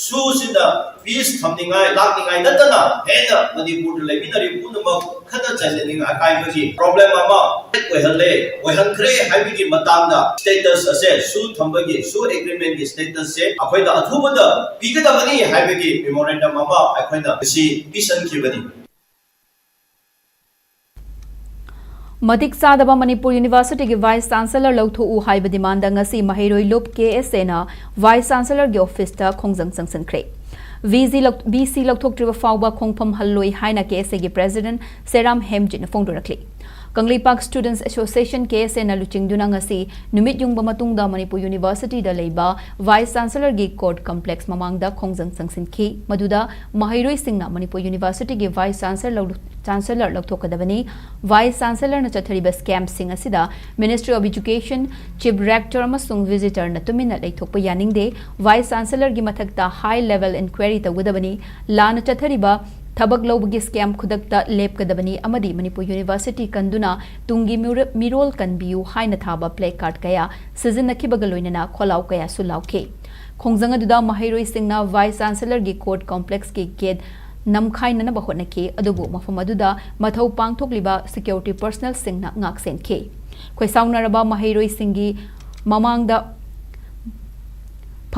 ꯁꯨꯁꯤꯅ peace ꯊꯝꯅꯤꯡꯉꯥꯏ, ꯂꯥꯛꯅꯤꯡꯉꯥꯏ ꯅꯠꯇꯅ ꯍꯦꯟꯅ ꯃꯅꯤꯄꯨꯔꯗ ꯂꯩꯃꯤꯟꯅꯔꯤꯕ ꯄꯨꯝꯅꯃꯛ ꯈꯠꯅ ꯆꯩꯅꯅꯤꯡꯉꯥꯏ ꯑꯀꯥꯏꯕꯒꯤ problem ꯑꯃ ꯑꯣꯏꯍꯜꯂꯦ, ꯑꯣꯏꯍꯟꯈ꯭ꯔꯦ ꯍꯥꯏꯕꯒꯤ ꯃꯇꯥꯡꯗ status ꯑꯁꯦ, ꯁꯨ ꯊꯝꯕꯒꯤ, ꯁꯨ agreementꯀꯤ statusꯁꯦ ꯑꯩꯈꯣꯏꯅ ꯑꯊꯨꯕꯗ ꯄꯤꯒꯗꯕꯅꯤ ꯍꯥꯏꯕꯒꯤ memorandum ꯑꯃ ꯑꯩꯈꯣꯏꯅ ꯉꯁꯤ ꯄꯤꯁꯟꯈꯤꯕꯅꯤ꯫ ꯃꯇꯤꯛ ꯆꯥꯗꯕ ꯃꯅꯤꯄꯨꯔ ꯌꯨꯅꯤꯚꯔꯁꯤꯇꯤꯒꯤ vice chancellor ꯂꯧꯊꯣꯛꯎ ꯍꯥꯏꯕ demandꯗ ꯉꯁꯤ ꯃꯍꯩꯔꯣꯏ ꯂꯨꯞ KSAꯅ vice chancellorꯒꯤ officeꯇ ꯈꯣꯡꯖꯪ ꯆꯪꯁꯤꯟꯈ꯭ꯔꯦ꯫ VC ꯂꯧ-, VC ꯂꯧꯊꯣꯛꯇ꯭ꯔꯤꯕ ꯐꯥꯎꯕ ꯈꯣꯡꯐꯝ ꯍꯜꯂꯣꯏ ꯍꯥꯏꯅ KSAꯒꯤ president ꯁꯦꯔꯥꯝ ꯍꯦꯝꯖꯤꯠꯅ ꯐꯣꯡꯗꯣꯔꯛꯂꯤ꯫ ꯀꯪꯂꯩꯄꯥꯛ Students Association KSAꯅ ꯂꯨꯆꯤꯡꯗꯨꯅ ꯉꯁꯤ ꯅꯨꯃꯤꯠ ꯌꯨꯡꯕ ꯃꯇꯨꯡꯗ ꯃꯅꯤꯄꯨꯔ ꯌꯨꯅꯤꯚꯔꯁꯤꯇꯤꯗ ꯂꯩꯕ vice chancellorꯒꯤ court complex ꯃꯃꯥꯡꯗ ꯈꯣꯡꯖꯪ ꯆꯪꯁꯤꯟꯈꯤ꯫ ꯃꯗꯨꯗ ꯃꯍꯩꯔꯣꯏꯁꯤꯡꯅ ꯃꯅꯤꯄꯨꯔ ꯌꯨꯅꯤꯚꯔꯁꯤꯇꯤꯒꯤ vice chancellor ꯂꯧ-, chancellor ꯂꯧꯊꯣꯛꯀꯗꯕꯅꯤ, vice chancellorꯅ ꯆꯠꯊꯔꯤꯕ scamꯁꯤꯡ ꯑꯁꯤꯗ Ministry of Education, chief rector ꯑꯃꯁꯨꯡ visitorꯅ ꯇꯨꯃꯤꯟꯅ ꯂꯩꯊꯣꯛꯄ ꯌꯥꯅꯤꯡꯗꯦ, vice chancellorꯒꯤ ꯃꯊꯛꯇ high level inquiry ꯇꯧꯒꯗꯕꯅꯤ, ꯂꯥꯟꯅ ꯆꯠꯊꯔꯤꯕ ꯊꯕꯛ ꯂꯧꯕꯒꯤ scam ꯈꯨꯗꯛꯇ ꯂꯦꯞꯀꯗꯕꯅꯤ ꯑꯃꯗꯤ ꯃꯅꯤꯄꯨꯔ ꯌꯨꯅꯤꯚꯔꯁꯤꯇꯤ ꯀꯟꯗꯨꯅ ꯇꯨꯡꯒꯤ ꯃꯤꯔꯣ-, ꯃꯤꯔꯣꯜ ꯀꯟꯕꯤꯌꯨ ꯍꯥꯏꯅ ꯊꯥꯕ placard ꯀꯌꯥ ꯁꯤꯖꯤꯟꯅꯈꯤꯕꯒ ꯂꯣꯏꯅꯅ ꯈꯣꯜꯂꯥꯎ ꯀꯌꯥꯁꯨ ꯂꯥꯎꯈꯤ꯫ ꯈꯣꯡꯖꯪ ꯑꯗꯨꯗ ꯃꯍꯩꯔꯣꯏꯁꯤꯡꯅ vice chancellorꯒꯤ court complexꯀꯤ gate ꯅꯝꯈꯥꯏꯅꯅꯕ ꯍꯣꯠꯅꯈꯤ, ꯑꯗꯨꯕꯨ ꯃꯐꯝ ꯑꯗꯨꯗ ꯃꯊꯧ ꯄꯥꯡꯊꯣꯛꯂꯤꯕ security personnelꯁꯤꯡꯅ ꯉꯥꯛꯁꯦꯟꯈꯤ꯫ ꯈꯣꯏꯁꯥꯎꯅꯔꯕ ꯃꯍꯩꯔꯣꯏꯁꯤꯡꯒꯤ ꯃꯃꯥꯡꯗ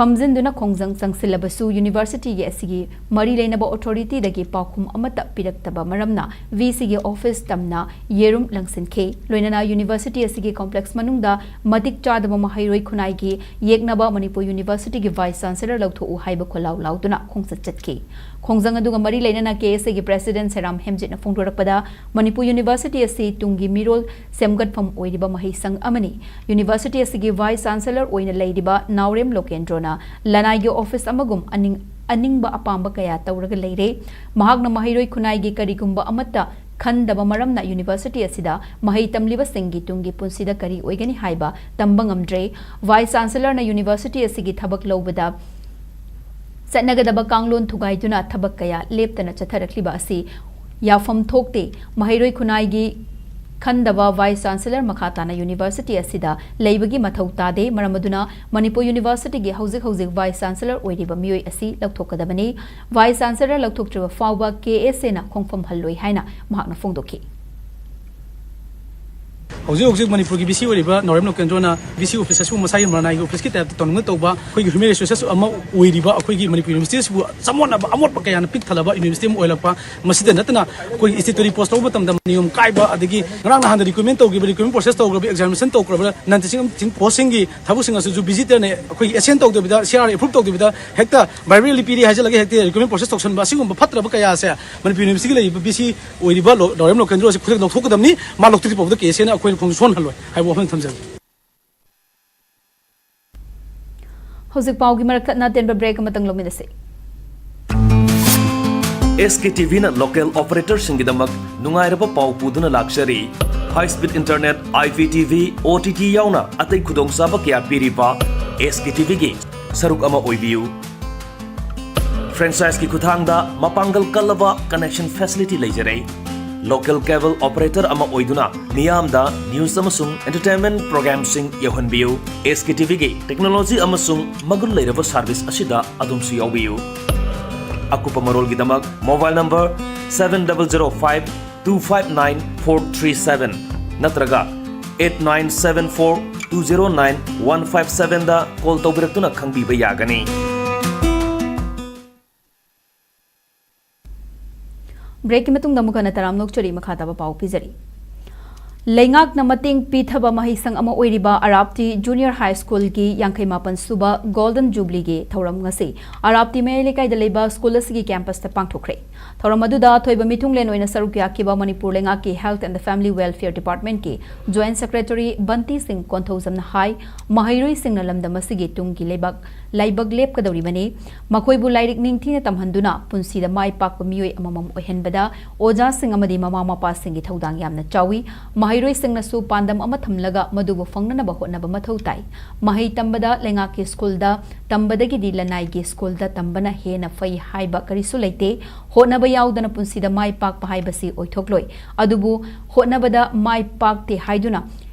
ꯐꯝꯖꯤꯟꯗꯨꯅ ꯈꯣꯡꯖꯪ ꯆꯪꯁꯤꯜꯂꯕꯁꯨ ꯌꯨꯅꯤꯚꯔꯁꯤꯇꯤꯒꯤ ꯑꯁꯤꯒꯤ ꯃꯔꯤ ꯂꯩꯅꯕ ꯑꯣꯊꯣꯔꯤꯇꯤꯗꯒꯤ ꯄꯥꯎꯈꯨꯝ ꯑꯃꯠꯇ ꯄꯤꯔꯛꯇꯕ ꯃꯔꯝꯅ ꯚꯤꯁꯤꯒꯤ ꯑꯣꯐꯤꯁ ꯇꯝꯅ ꯌꯦꯔꯨꯝ ꯂꯪꯁꯤꯟꯈꯤ꯫ ꯂꯣꯏꯅꯅ ꯌꯨꯅꯤꯚꯔꯁꯤꯇꯤ ꯑꯁꯤꯒꯤ ꯀꯣꯝꯄ꯭ꯂꯦꯛꯁ ꯃꯅꯨꯡꯗ ꯃꯇꯤꯛ ꯆꯥꯗꯕ ꯃꯍꯩꯔꯣꯏ ꯈꯨꯟꯅꯥꯏꯒꯤ ꯌꯦꯛꯅꯕ ꯃꯅꯤꯄꯨꯔ ꯌꯨꯅꯤꯚꯔꯁꯤꯇꯤꯒꯤ ꯚꯥꯏꯁ ꯆꯥꯟꯁꯦꯂꯔ ꯂꯧꯊꯣꯛꯎ ꯍꯥꯏꯕ ꯈꯣꯜꯂꯥꯎ ꯂꯥꯎꯗꯨꯅ ꯈꯣꯡꯆꯠ ꯆꯠꯈꯤ꯫ ꯈꯣꯡꯖꯪ ꯑꯗꯨꯒ ꯃꯔꯤ ꯂꯩꯅꯅ ꯀꯦ ꯑꯦꯁ ꯑꯦꯒꯤ ꯄ꯭ꯔꯦꯁꯤꯗꯦꯟꯠ ꯁꯦꯔꯥꯝ ꯍꯦꯝꯖꯤꯠꯅ ꯐꯣꯡꯗꯣꯔꯛꯄꯗ, ꯃꯅꯤꯄꯨꯔ ꯌꯨꯅꯤꯚꯔꯁꯤꯇꯤ ꯑꯁꯤ ꯇꯨꯡꯒꯤ ꯃꯤꯔꯣꯜ ꯁꯦꯝꯒꯠꯐꯝ ꯑꯣꯏꯔꯤꯕ ꯃꯍꯩꯁꯪ ꯑꯃꯅꯤ꯫ ꯌꯨꯅꯤꯚꯔꯁꯤꯇꯤ ꯑꯁꯤꯒꯤ ꯚꯥꯏꯁ ꯆꯥꯟꯁꯦꯂꯔ ꯑꯣꯏꯅ ꯂꯩꯔꯤꯕ ꯅꯥꯎꯔꯦꯝ ꯂꯣꯀꯦꯟꯗ꯭ꯔꯣꯅ ꯂꯅꯥꯏꯒꯤ ꯑꯣꯐꯤꯁ ꯑꯃꯒꯨꯝ ꯑꯅꯤꯡ-, ꯑꯅꯤꯡꯕ ꯑꯄꯥꯝꯕ ꯀꯌꯥ ꯇꯧꯔꯒ ꯂꯩꯔꯦ꯫ ꯃꯍꯥꯛꯅ ꯃꯍꯩꯔꯣꯏ ꯈꯨꯟꯅꯥꯏꯒꯤ ꯀꯔꯤꯒꯨꯝꯕ ꯑꯃꯠꯇ ꯈꯟꯗꯕ ꯃꯔꯝꯅ ꯌꯨꯅꯤꯚꯔꯁꯤꯇꯤ ꯑꯁꯤꯗ ꯃꯍꯩ ꯇꯝꯂꯤꯕꯁꯤꯡꯒꯤ ꯇꯨꯡꯒꯤ ꯄꯨꯟꯁꯤꯗ ꯀꯔꯤ ꯑꯣꯏꯒꯅꯤ ꯍꯥꯏꯕ ꯇꯝꯕ ꯉꯝꯗ꯭ꯔꯦ꯫ ꯚꯥꯏꯁ ꯆꯥꯟꯁꯦꯂꯔꯅ ꯌꯨꯅꯤꯚꯔꯁꯤꯇꯤ ꯑꯁꯤꯒꯤ ꯊꯕꯛ ꯂꯧꯕꯗ ꯆꯠꯅꯒꯗꯕ ꯀꯥꯡꯂꯣꯟ ꯊꯨꯒꯥꯏꯗꯨꯅ ꯊꯕꯛ ꯀꯌꯥ ꯂꯦꯞꯇꯅ ꯆꯠꯊꯔꯛꯂꯤꯕ ꯑꯁꯤ ꯌꯥꯐꯝ ꯊꯣꯛꯇꯦ꯫ ꯃꯍꯩꯔꯣꯏ ꯈꯨꯟꯅꯥꯏꯒꯤ ꯈꯟꯗꯕ ꯚꯥꯏꯁ ꯆꯥꯟꯁꯦꯂꯔ ꯃꯈꯥ ꯇꯥꯅ ꯌꯨꯅꯤꯚꯔꯁꯤꯇꯤ ꯑꯁꯤꯗ ꯂꯩꯕꯒꯤ ꯃꯊꯧ ꯇꯥꯗꯦ꯫ ꯃꯔꯝ ꯑꯗꯨꯅ ꯃꯅꯤꯄꯨꯔ ꯌꯨꯅꯤꯚꯔꯁꯤꯇꯤꯒꯤ ꯍꯧꯖꯤꯛ ꯍꯧꯖꯤꯛ ꯚꯥꯏꯁ ꯆꯥꯟꯁꯦꯂꯔ ꯑꯣꯏꯔꯤꯕ ꯃꯤꯑꯣꯏ ꯑꯁꯤ ꯂꯧꯊꯣꯛꯀꯗꯕꯅꯤ꯫ ꯚꯥꯏꯁ ꯆꯥꯟꯁꯦꯂꯔ ꯂꯧꯊꯣꯛꯇ꯭ꯔꯤꯕ ꯐꯥꯎꯕ ꯀꯦ ꯑꯦꯁ ꯑꯦꯅ ꯈꯣꯡꯐꯝ ꯍꯜꯂꯣꯏ ꯍꯥꯏꯅ ꯃꯍꯥꯛꯅ ꯐꯣꯡꯗꯣꯛꯈꯤ꯫ ꯍꯧꯖꯤꯛ ꯍꯧꯖꯤꯛ ꯃꯅꯤꯄꯨꯔꯒꯤ ꯚꯤ ꯁꯤ ꯑꯣꯏꯔꯤꯕ ꯅꯥꯎꯔꯦꯝ ꯂꯣꯀꯦꯟꯗ꯭ꯔꯣꯅ ꯚꯤ ꯁꯤ ꯑꯣꯐꯤꯁ ꯑꯁꯤꯕꯨ ꯃꯁꯥꯒꯤ ꯃꯔꯅꯥꯏꯒꯤ ꯑꯣꯐꯤꯁꯀꯤ ꯇꯥꯏꯞꯇ ꯇꯧꯅꯤꯡꯅ ꯇꯧꯕ ꯑꯩꯈꯣꯏꯒꯤ ꯍ꯭ꯌꯨꯃꯦꯟ ꯔꯤꯁꯣꯔꯁꯦꯁ ꯑꯃ ꯑꯣꯏꯔꯤꯕ ꯑꯩꯈꯣꯏꯒꯤ ꯃꯅꯤꯄꯨꯔ ꯌꯨꯅꯤꯚꯔꯁꯤꯇꯤ ꯑꯁꯤꯕꯨ ꯆꯃꯣꯠꯅꯕ ꯑꯃꯣꯠꯄ ꯀꯌꯥꯅ ꯄꯤꯛ ꯊꯜꯂꯕ ꯌꯨꯅꯤꯚꯔꯁꯤꯇꯤ ꯑꯃ ꯑꯣꯏꯔꯛꯄ, ꯃꯁꯤꯗ ꯅꯠꯇꯅ ꯑꯩꯈꯣꯏꯒꯤ ꯏꯟꯁꯇꯤꯇ꯭ꯌꯨꯠꯇ ꯄꯣꯁ ꯂꯧꯕ ꯃꯇꯝꯗ ꯅꯤꯌꯣꯝ ꯀꯥꯏꯕ, ꯑꯗꯒꯤ ꯉꯔꯥꯡ ꯅꯍꯥꯟꯗ ꯔꯤꯀ꯭ꯔꯨꯠꯃꯦꯟ ꯇꯧꯈꯤꯕ, ꯔꯤꯀ꯭ꯔꯨꯠꯃꯦꯟ ꯄ꯭ꯔꯣꯁꯦꯁ ꯇꯧꯈ꯭ꯔꯕ, ꯑꯦꯛꯖꯥꯃꯤꯅꯦꯁꯟ ꯇꯧꯈ꯭ꯔꯕ, ꯅꯟ ꯇꯤꯆꯤꯡ ꯄꯣꯁꯁꯤꯡꯒꯤ ꯊꯕꯛꯁꯤꯡ ꯑꯁꯤꯁꯨ ꯚꯤꯖꯤꯇꯔꯅ ꯑꯩꯈꯣꯏꯒꯤ ꯑꯦꯁꯦꯟ ꯇꯧꯗꯕꯤꯗ, ꯁꯤ ꯑꯥꯔ ꯑꯦꯄ꯭ꯔꯨꯞ ꯇꯧꯗꯕꯤꯗ ꯍꯦꯛꯇ ꯚꯥꯏꯕ꯭ꯔꯦꯜꯂꯤ ꯄꯤꯔꯤ ꯍꯥꯏꯖꯤꯜꯂꯒ ꯍꯦꯛꯇ ꯔꯤꯀ꯭ꯔꯨꯠꯃꯦꯟ ꯄ꯭ꯔꯣꯁꯦꯁ ꯇꯧꯁꯟꯕ, ꯑꯁꯤꯒꯨꯝꯕ ꯐꯠꯇ꯭ꯔꯕ ꯀꯌꯥ ꯑꯁꯦ ꯃꯅꯤꯄꯨꯔ ꯌꯨꯅꯤꯚꯔꯁꯤꯇꯤꯒꯤ ꯂꯩꯔꯤꯕ ꯚꯤ ꯁꯤ ꯑꯣꯏꯔꯤꯕ ꯂꯣ-, ꯅꯥꯎꯔꯦꯝ ꯂꯣꯀꯦꯟꯗ꯭ꯔꯣ ꯑꯁꯤ ꯈꯨꯗꯛ ꯂꯧꯊꯣꯛꯀꯗꯕꯅꯤ꯫ ꯃꯥ ꯂꯧꯊꯣꯛꯇ꯭ꯔꯤ ꯐꯥꯎꯕꯗ ꯀꯦ ꯑꯦꯁ ꯑꯦꯅ ꯑꯩꯈꯣꯏꯅ ꯈꯣꯡ ꯁꯣꯟꯍꯜꯂꯣꯏ ꯍꯥꯏꯕ ꯋꯥꯐꯝ ꯊꯝꯖꯒꯦ꯫ ꯍꯧꯖꯤꯛ ꯄꯥꯎꯒꯤ ꯃꯔꯛ ꯊꯠꯅ ꯑꯇꯦꯟꯕ ꯕ꯭ꯔꯦꯛ ꯑꯃꯇꯪ ꯂꯧꯃꯤꯟꯅꯁꯤ꯫ ꯑꯦꯁ ꯀꯦ ꯇꯤ ꯚꯤꯅ ꯂꯣꯀꯦꯜ ꯑꯣꯄꯔꯦꯇꯔꯁꯤꯡꯒꯤꯗꯃꯛ ꯅꯨꯡꯉꯥꯏꯔꯕ ꯄꯥꯎ ꯄꯨꯗꯨꯅ ꯂꯥꯛꯆꯔꯤ꯫ High speed internet, I P T V, O T T ꯌꯥꯎꯅ ꯑꯇꯩ ꯈꯨꯗꯣꯡꯆꯥꯕ ꯀꯌꯥ ꯄꯤꯔꯤꯕ ꯑꯦꯁ ꯀꯦ ꯇꯤ ꯚꯤꯒꯤ ꯁꯔꯨꯛ ꯑꯃ ꯑꯣꯏꯕꯤꯌꯨ꯫ ꯐ꯭ꯔꯦꯟꯆꯥꯏꯖꯀꯤ ꯈꯨꯠꯊꯥꯡꯗ ꯃꯄꯥꯡꯒꯜ ꯀꯜꯂꯕ ꯀꯅꯦꯛꯁꯟ ꯐꯦꯁꯤꯂꯤꯇꯤ ꯂꯩꯖꯔꯦ꯫ ꯂꯣꯀꯦꯜ ꯀꯦꯕꯜ ꯑꯣꯄꯔꯦꯇꯔ ꯑꯃ ꯑꯣꯏꯗꯨꯅ ꯃꯤꯌꯥꯝꯗ ꯅ꯭ꯌꯨꯁ ꯑꯃꯁꯨꯡ ꯑꯦꯟꯇꯔꯇꯦꯟꯃꯦꯟ ꯄ꯭ꯔꯣꯒ꯭ꯔꯥꯝꯁꯤꯡ ꯌꯧꯍꯟꯕꯤꯌꯨ꯫ ꯑꯦꯁ ꯀꯦ ꯇꯤ ꯚꯤꯒꯤ ꯇꯦꯛꯅꯣꯂꯣꯖꯤ ꯑꯃꯁꯨꯡ ꯃꯒꯨꯟ ꯂꯩꯔꯕ ꯁꯔꯚꯤꯁ ꯑꯁꯤꯗ ꯑꯗꯣꯝꯁꯨ ꯌꯥꯎꯕꯤꯌꯨ꯫ ꯑꯀꯨꯞꯄ ꯃꯔꯣꯜꯒꯤꯗꯃꯛ mobile number seven double zero five two five nine four three seven ꯅꯠꯇ꯭ꯔꯒ eight nine seven four two zero nine one five ꯁꯚꯦꯟꯗ ꯀꯣꯜ ꯇꯧꯕꯤꯔꯛꯇꯨꯅ ꯈꯪꯕꯤꯕ ꯌꯥꯒꯅꯤ꯫ ꯕ꯭ꯔꯦꯛꯀꯤ ꯃꯇꯨꯡꯗ ꯑꯃꯨꯛ ꯍꯟꯅ ꯇꯔꯥꯝꯅ ꯑꯣꯛꯆꯔꯤ꯫ ꯃꯈꯥ ꯇꯥꯕ ꯄꯥꯎ ꯄꯤꯖꯔꯤ꯫ ꯂꯩꯉꯥꯛꯅ ꯃꯇꯦꯡ ꯄꯤꯊꯕ ꯃꯍꯩꯁꯪ ꯑꯃ ꯑꯣꯏꯔꯤꯕ ꯑꯔꯥꯞꯇꯤ ꯖꯨꯅꯤꯌꯔ ꯍꯥꯏ ꯁ꯭ꯀꯨꯜꯒꯤ ꯌꯥꯡꯈꯩ ꯃꯥꯄꯟ ꯁꯨꯕ ꯒꯣꯜꯗꯟ ꯖꯨꯕ꯭ꯂꯤꯒꯤ ꯊꯧꯔꯝ ꯉꯁꯤ ꯑꯔꯥꯞꯇꯤ ꯃꯌꯥꯏ ꯂꯩꯀꯥꯏꯗ ꯂꯩꯕ ꯁ꯭ꯀꯨꯜ ꯑꯁꯤꯒꯤ ꯀꯦꯝꯄꯁꯇ ꯄꯥꯡꯊꯣꯛꯈ꯭ꯔꯦ꯫ ꯊꯧꯔꯝ ꯑꯗꯨꯗ ꯑꯊꯣꯏꯕ ꯃꯤꯊꯨꯡꯂꯦꯟ ꯑꯣꯏꯅ ꯁꯔꯨꯛ ꯌꯥꯈꯤꯕ ꯃꯅꯤꯄꯨꯔ ꯂꯩꯉꯥꯛꯀꯤ Health and the Family Welfare Departmentꯀꯤ Joint Secretary ꯕꯟꯇꯤ ꯁꯤꯡ ꯀꯣꯟꯊꯧꯖꯝꯅ ꯍꯥꯏ, ꯃꯍꯩꯔꯣꯏꯁꯤꯡꯅ ꯂꯝꯗꯝ ꯑꯁꯤꯒꯤ ꯇꯨꯡꯒꯤ ꯂꯩꯕꯥꯛ, ꯂꯥꯏꯕꯛ ꯂꯦꯞꯀꯗꯧꯔꯤꯕꯅꯤ꯫ ꯃꯈꯣꯏꯕꯨ ꯂꯥꯏꯔꯤꯛ ꯅꯤꯡꯊꯤꯅ ꯇꯝꯍꯟꯗꯨꯅ ꯄꯨꯟꯁꯤꯗ ꯃꯥꯏ ꯄꯥꯛꯄ ꯃꯤꯑꯣꯏ ꯑꯃꯃꯝ ꯑꯣꯏꯍꯟꯕꯗ ꯑꯣꯖꯥꯁꯤꯡ ꯑꯃꯗꯤ ꯃꯃꯥ ꯃꯄꯥꯁꯤꯡꯒꯤ ꯊꯧꯗꯥꯡ ꯌꯥꯝꯅ ꯆꯥꯎꯏ꯫ ꯃꯍꯩꯔꯣꯏꯁꯤꯡꯅꯁꯨ ꯄꯥꯟꯗꯝ ꯑꯃ ꯊꯝꯂꯒ ꯃꯗꯨꯕꯨ ꯐꯪꯅꯅꯕ ꯍꯣꯠꯅꯕ ꯃꯊꯧ ꯇꯥꯏ꯫ ꯃꯍꯩ ꯇꯝꯕꯗ ꯂꯩꯉꯥꯛꯀꯤ ꯁ꯭ꯀꯨꯜꯗ ꯇꯝꯕꯗꯒꯤꯗꯤ ꯂꯅꯥꯏꯒꯤ ꯁ꯭ꯀꯨꯜꯗ ꯇꯝꯕꯅ ꯍꯦꯟꯅ ꯐꯩ ꯍꯥꯏꯕ ꯀꯔꯤꯁꯨ ꯂꯩꯇꯦ꯫ ꯍꯣꯠꯅꯕ ꯌꯥꯎꯗꯅ ꯄꯨꯟꯁꯤꯗ ꯃꯥꯏ ꯄꯥꯛꯄ ꯍꯥꯏꯕꯁꯤ ꯑꯣꯏꯊꯣꯛꯂꯣꯏ꯫ ꯑꯗꯨꯕꯨ ꯍꯣꯠꯅꯕꯗ ꯃꯥꯏ ꯄꯥꯛꯇꯦ ꯍꯥꯏꯗꯨꯅ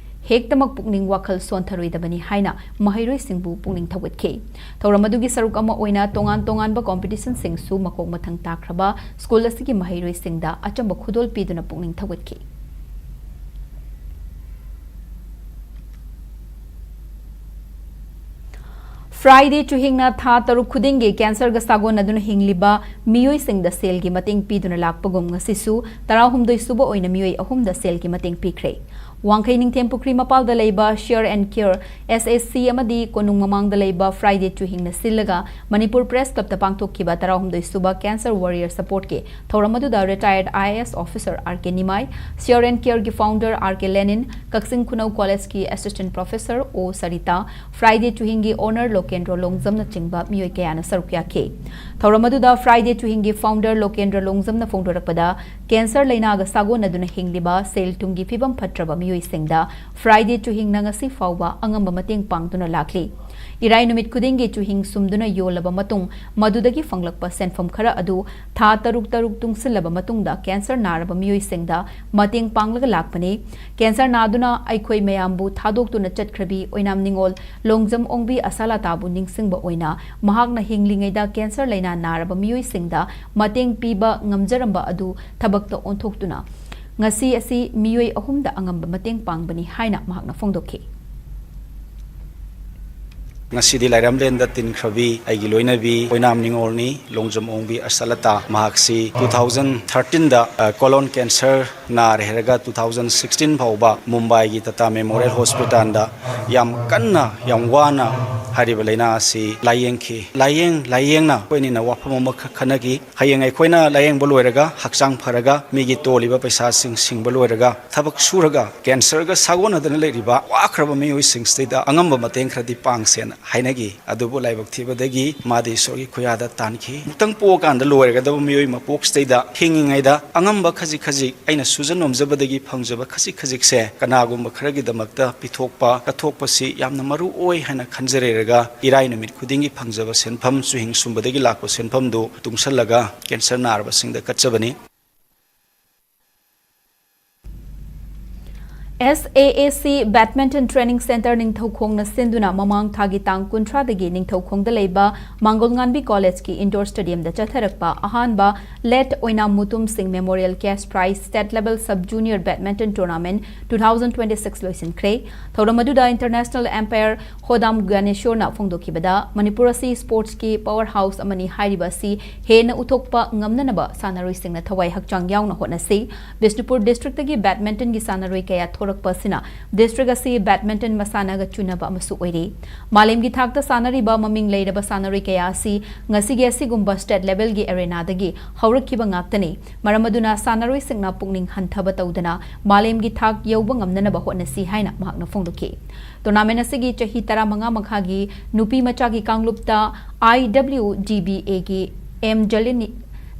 ꯍꯦꯛꯇꯃꯛ ꯄꯨꯛꯅꯤꯡ ꯋꯥꯈꯜ ꯁꯣꯟꯊꯔꯣꯏꯗꯕꯅꯤ ꯍꯥꯏꯅ ꯃꯍꯩꯔꯣꯏꯁꯤꯡꯕꯨ ꯄꯨꯛꯅꯤꯡ ꯊꯧꯒꯠꯈꯤ꯫ ꯊꯧꯔꯝ ꯑꯗꯨꯒꯤ ꯁꯔꯨꯛ ꯑꯃ ꯑꯣꯏꯅ ꯇꯣꯉꯥꯟ ꯇꯣꯉꯥꯟꯕ ꯀꯣꯝꯄꯤꯇꯤꯁꯟꯁꯤꯡꯁꯨ ꯃꯀꯣꯛ ꯃꯊꯪ ꯇꯥꯈ꯭ꯔꯕ ꯁ꯭ꯀꯨꯜ ꯑꯁꯤꯒꯤ ꯃꯍꯩꯔꯣꯏꯁꯤꯡꯗ ꯑꯆꯝꯕ ꯈꯨꯗꯣꯜ ꯄꯤꯗꯨꯅ ꯄꯨꯛꯅꯤꯡ ꯊꯧꯒꯠꯈꯤ꯫ Friday ꯆꯨꯍꯤꯡꯅ ꯊꯥ ꯇꯔꯨꯛ ꯈꯨꯗꯤꯡꯒꯤ ꯀꯦꯟꯁꯔꯒ ꯁꯥꯒꯣꯟꯅꯗꯨꯅ ꯍꯤꯡꯂꯤꯕ ꯃꯤꯑꯣꯏꯁꯤꯡꯗ ꯁꯦꯜꯒꯤ ꯃꯇꯦꯡ ꯄꯤꯗꯨꯅ ꯂꯥꯛꯄꯒꯨꯝ ꯉꯁꯤꯁꯨ ꯇꯔꯥꯍꯨꯝꯗꯣꯏ ꯁꯨꯕ ꯑꯣꯏꯅ ꯃꯤꯑꯣꯏ ꯑꯍꯨꯝꯗ ꯁꯦꯜꯒꯤ ꯃꯇꯦꯡ ꯄꯤꯈ꯭ꯔꯦ꯫ ꯋꯥꯡꯈꯩ ꯅꯤꯡꯊꯦꯝ ꯄꯨꯈ꯭ꯔꯤ ꯃꯄꯥꯜꯗ ꯂꯩꯕ Share and Care S A C ꯑꯃꯗꯤ ꯀꯣꯅꯨꯡ ꯃꯃꯥꯡꯗ ꯂꯩꯕ Friday ꯆꯨꯍꯤꯡꯅ ꯁꯤꯜꯂꯒ ꯃꯅꯤꯄꯨꯔ Press Clubꯇ ꯄꯥꯡꯊꯣꯛꯈꯤꯕ ꯇꯔꯥꯍꯨꯝꯗꯣꯏ ꯁꯨꯕ Cancer Warrior Supportꯀꯤ ꯊꯧꯔꯝ ꯑꯗꯨꯗ retired I A S officer R K Nimai, Share and Careꯒꯤ founder R K ꯂꯦꯅꯤꯟ, ꯀꯛꯆꯤꯡ ꯈꯨꯅꯧ ꯀꯣꯂꯦꯖꯀꯤ assistant professor O Sarita, Friday ꯆꯨꯍꯤꯡꯒꯤ owner ꯂꯣꯀꯦꯟꯗ꯭ꯔꯣ ꯂꯣꯡꯖꯝꯅꯆꯤꯡꯕ ꯃꯤꯑꯣꯏ ꯀꯌꯥꯅ ꯁꯔꯨꯛ ꯌꯥꯈꯤ꯫ ꯊꯧꯔꯝ ꯑꯗꯨꯗ Friday ꯆꯨꯍꯤꯡꯒꯤ founder ꯂꯣꯀꯦꯟꯗ꯭ꯔ ꯂꯣꯡꯖꯝꯅ ꯐꯣꯡꯗꯣꯔꯛꯄꯗ, ꯀꯦꯟꯁꯔ ꯂꯩꯅꯥꯒ ꯁꯥꯒꯣꯟꯅꯗꯨꯅ ꯍꯤꯡꯂꯤꯕ ꯁꯦꯜ ꯊꯨꯝꯒꯤ ꯐꯤꯕꯝ ꯐꯠꯇ꯭ꯔꯕ ꯃꯤꯑꯣꯏꯁꯤꯡꯗ Friday ꯆꯨꯍꯤꯡꯅ ꯉꯁꯤ ꯐꯥꯎꯕ ꯑꯉꯝꯕ ꯃꯇꯦꯡ ꯄꯥꯡꯗꯨꯅ ꯂꯥꯛꯂꯤ꯫ ꯏꯔꯥꯏ ꯅꯨꯃꯤꯠ ꯈꯨꯗꯤꯡꯒꯤ ꯆꯨꯍꯤꯡ ꯁꯨꯝꯗꯨꯅ ꯌꯣꯜꯂꯕ ꯃꯇꯨꯡ, ꯃꯗꯨꯗꯒꯤ ꯐꯪꯂꯛꯄ ꯁꯦꯟꯐꯝ ꯈꯔ ꯑꯗꯨ ꯊꯥ ꯇꯔꯨꯛ ꯇꯔꯨꯛ ꯇꯨꯡꯁꯤꯜꯂꯕ ꯃꯇꯨꯡꯗ ꯀꯦꯟꯁꯔ ꯅꯥꯔꯕ ꯃꯤꯑꯣꯏꯁꯤꯡꯗ ꯃꯇꯦꯡ ꯄꯥꯡꯂꯒ ꯂꯥꯛꯄꯅꯤ꯫ ꯀꯦꯟꯁꯔ ꯅꯥꯗꯨꯅ ꯑꯩꯈꯣꯏ ꯃꯌꯥꯝꯕꯨ ꯊꯥꯗꯣꯛꯇꯨꯅ ꯆꯠꯈ꯭ꯔꯕꯤ ꯑꯣꯏꯅꯥꯝ ꯅꯤꯉꯣꯜ ꯂꯣꯡꯖꯝ ꯑꯣꯡꯕꯤ ꯑꯁꯥꯂꯥꯇꯥꯕꯨ ꯅꯤꯡꯁꯤꯡꯕ ꯑꯣꯏꯅ ꯃꯍꯥꯛꯅ ꯍꯤꯡꯂꯤꯉꯩꯗ ꯀꯦꯟꯁꯔ ꯂꯩꯅꯥ ꯅꯥꯔꯕ ꯃꯤꯑꯣꯏꯁꯤꯡꯗ ꯃꯇꯦꯡ ꯄꯤꯕ ꯉꯝꯖꯔꯝꯕ ꯑꯗꯨ ꯊꯕꯛꯇ ꯑꯣꯟꯊꯣꯛꯇꯨꯅ ꯉꯁꯤ ꯑꯁꯤ ꯃꯤꯑꯣꯏ ꯑꯍꯨꯝꯗ ꯑꯉꯝꯕ ꯃꯇꯦꯡ ꯄꯥꯡꯕꯅꯤ ꯍꯥꯏꯅ ꯃꯍꯥꯛꯅ ꯐꯣꯡꯗꯣꯛꯈꯤ꯫ ꯉꯁꯤꯗꯤ ꯂꯥꯏꯔꯝꯂꯦꯟꯗ ꯇꯤꯟꯈ꯭ꯔꯕꯤ ꯑꯩꯒꯤ ꯂꯣꯏꯅꯕꯤ ꯑꯣꯏꯅꯥꯝ ꯅꯤꯉꯣꯜꯅꯤ, ꯂꯣꯡꯖꯝ ꯑꯣꯡꯕꯤ ꯑꯁꯂꯇꯥ꯫ ꯃꯍꯥꯛꯁꯤ two thousand thirteen ꯗ, ꯑ, colon cancer ꯅꯥꯔꯦ ꯍꯥꯏꯔꯒ two thousand sixteen ꯐꯥꯎꯕ ꯃꯨꯝꯕꯥꯏꯒꯤ ꯇꯥꯇꯥ ꯃꯦꯃꯣꯔꯤꯌꯦꯜ ꯍꯣꯁꯄꯤꯇꯥꯜꯗ ꯌꯥꯝ ꯀꯟꯅ, ꯌꯥꯝ ꯋꯥꯅ ꯍꯥꯏꯔꯤꯕ ꯂꯥꯏꯅꯥ ꯑꯁꯤ ꯂꯥꯏꯌꯦꯡꯈꯤ꯫ ꯂꯥꯏꯌꯦꯡ, ꯂꯥꯏꯌꯦꯡꯅ ꯑꯩꯈꯣꯏ ꯑꯅꯤꯅ ꯋꯥꯐꯝ ꯑꯃꯈꯛ ꯈꯟꯅꯈꯤ꯫ ꯍꯌꯦꯡ ꯑꯩꯈꯣꯏꯅ ꯂꯥꯏꯌꯦꯡꯕ ꯂꯣꯏꯔꯒ, ꯍꯛꯆꯥꯡ ꯐꯔꯒ, ꯃꯤꯒꯤ ꯇꯣꯜꯂꯤꯕ ꯄꯩꯁꯥꯁꯤꯡ ꯁꯤꯡꯕ ꯂꯣꯏꯔꯒ, ꯊꯕꯛ ꯁꯨꯔꯒ cancer ꯒ ꯁꯥꯒꯣꯟꯅꯗꯅ ꯂꯩꯔꯤꯕ ꯋꯥꯈ꯭ꯔꯕ ꯃꯤꯑꯣꯏꯁꯤꯡꯁꯤꯗ ꯑꯉꯝꯕ ꯃꯇꯦꯡ ꯈꯔꯗꯤ ꯄꯥꯡꯁꯦꯅ ꯍꯥꯏꯅꯈꯤ꯫ ꯑꯗꯨꯕꯨ ꯂꯥꯏꯕꯛ ꯊꯤꯕꯗꯒꯤ ꯃꯥꯗꯤ ꯏꯁꯣꯔꯒꯤ ꯈꯨꯌꯥꯗ ꯇꯥꯟꯈꯤ꯫ ꯑꯃꯨꯛꯇꯪ ꯄꯣꯛꯑꯀꯥꯟꯗ ꯂꯣꯏꯔꯒꯗꯕ ꯃꯤꯑꯣꯏ ꯃꯄꯣꯛꯁꯤꯗꯩꯗ ꯍꯤꯡꯉꯤꯉꯩꯗ ꯑꯉꯝꯕ ꯈꯖꯤꯛ ꯈꯖꯤꯛ ꯑꯩꯅ ꯁꯨꯖ ꯅꯣꯝꯖꯕꯗꯒꯤ ꯐꯪꯖꯕ ꯈꯖꯤꯛ ꯈꯖꯤꯛꯁꯦ ꯀꯅꯥꯒꯨꯝꯕ ꯈꯔꯒꯤꯗꯃꯛꯇ ꯄꯤꯊꯣꯛꯄ, ꯀꯠꯊꯣꯛꯄꯁꯤ ꯌꯥꯝꯅ ꯃꯔꯨ ꯑꯣꯏ ꯍꯥꯏꯅ ꯈꯟꯖꯔꯦꯔꯒ, ꯏꯔꯥꯏ ꯅꯨꯃꯤꯠ ꯈꯨꯗꯤꯡꯒꯤ ꯐꯪꯖꯕ ꯁꯦꯟꯐꯝ, ꯆꯨꯍꯤꯡ ꯁꯨꯝꯕꯗꯒꯤ ꯂꯥꯛꯄ ꯁꯦꯟꯐꯝꯗꯨ ꯇꯨꯡꯁꯜꯂꯒ cancer ꯅꯥꯔꯕꯁꯤꯡꯗ ꯀꯠꯆꯕꯅꯤ꯫ S A A C Badminton Training Centre ꯅꯤꯡꯊꯧꯈꯣꯡꯅ ꯁꯤꯟꯗꯨꯅ ꯃꯃꯥꯡ ꯊꯥꯒꯤ ꯇꯥꯡ ꯀꯨꯟꯊ꯭ꯔꯥꯗꯒꯤ ꯅꯤꯡꯊꯧꯈꯣꯡꯗ ꯂꯩꯕ ꯃꯥꯡꯒꯣꯜꯉꯥꯟꯕꯤ ꯀꯣꯂꯦꯖꯀꯤ indoor stadium ꯗ ꯆꯠꯊꯔꯛꯄ ꯑꯍꯥꯟꯕ Late ꯑꯣꯏꯅꯥꯝ ꯃꯨꯇꯨꯝ ꯁꯤꯡ Memorial Cash Prize State Level Sub Junior Badminton Tournament two thousand twenty six ꯂꯣꯏꯁꯤꯟꯈ꯭ꯔꯦ꯫ ꯊꯧꯔꯝ ꯑꯗꯨꯗ international umpire ꯈꯣꯗꯥꯝ ꯒ꯭ꯌꯥꯅꯦꯁꯣꯔꯅ ꯐꯣꯡꯗꯣꯛꯈꯤꯕꯗ, ꯃꯅꯤꯄꯨꯔ ꯑꯁꯤ sports ꯀꯤ power house ꯑꯃꯅꯤ ꯍꯥꯏꯔꯤꯕ ꯑꯁꯤ ꯍꯦꯟꯅ ꯎꯠꯊꯣꯛꯄ ꯉꯝꯅꯅꯕ ꯁꯥꯟꯅꯔꯣꯏꯁꯤꯡꯅ ꯊꯋꯥꯏ ꯍꯛꯆꯥꯡ ꯌꯥꯎꯅ ꯍꯣꯠꯅꯁꯤ꯫ ꯕꯤꯁꯅꯨꯄꯨꯔ district ꯇꯒꯤ badminton ꯒꯤ ꯁꯥꯟꯅꯔꯣꯏ ꯀꯌꯥ ꯊꯣꯔꯛꯄ ꯑꯁꯤꯅ district ꯑꯁꯤ badminton ꯃꯁꯥꯟꯅꯒ ꯆꯨꯅꯕ ꯑꯃꯁꯨ ꯑꯣꯏꯔꯤ꯫ ꯃꯥꯂꯦꯝꯒꯤ ꯊꯥꯛꯇ ꯁꯥꯟꯅꯔꯤꯕ ꯃꯃꯤꯡ ꯂꯩꯔꯕ ꯁꯥꯟꯅꯔꯣꯏ ꯀꯌꯥ ꯑꯁꯤ ꯉꯁꯤꯒꯤ ꯑꯁꯤꯒꯨꯝꯕ state level ꯒꯤ arena ꯗꯒꯤ ꯍꯧꯔꯛꯈꯤꯕ ꯉꯥꯛꯇꯅꯤ꯫ ꯃꯔꯝ ꯑꯗꯨꯅ ꯁꯥꯟꯅꯔꯣꯏꯁꯤꯡꯅ ꯄꯨꯛꯅꯤꯡ ꯍꯟꯊꯕ ꯇꯧꯗꯅ ꯃꯥꯂꯦꯝꯒꯤ ꯊꯥꯛ ꯌꯧꯕ ꯉꯝꯅꯅꯕ ꯍꯣꯠꯅꯁꯤ ꯍꯥꯏꯅ ꯃꯍꯥꯛꯅ ꯐꯣꯡꯗꯣꯛꯈꯤ꯫ Tournament ꯑꯁꯤꯒꯤ ꯆꯍꯤ ꯇꯔꯥꯃꯉꯥ ꯃꯈꯥꯒꯤ ꯅꯨꯄꯤ ꯃꯆꯥꯒꯤ ꯀꯥꯡꯂꯨꯞꯇ I W D B A ꯒꯤ M ꯖꯂꯤꯅꯤ-,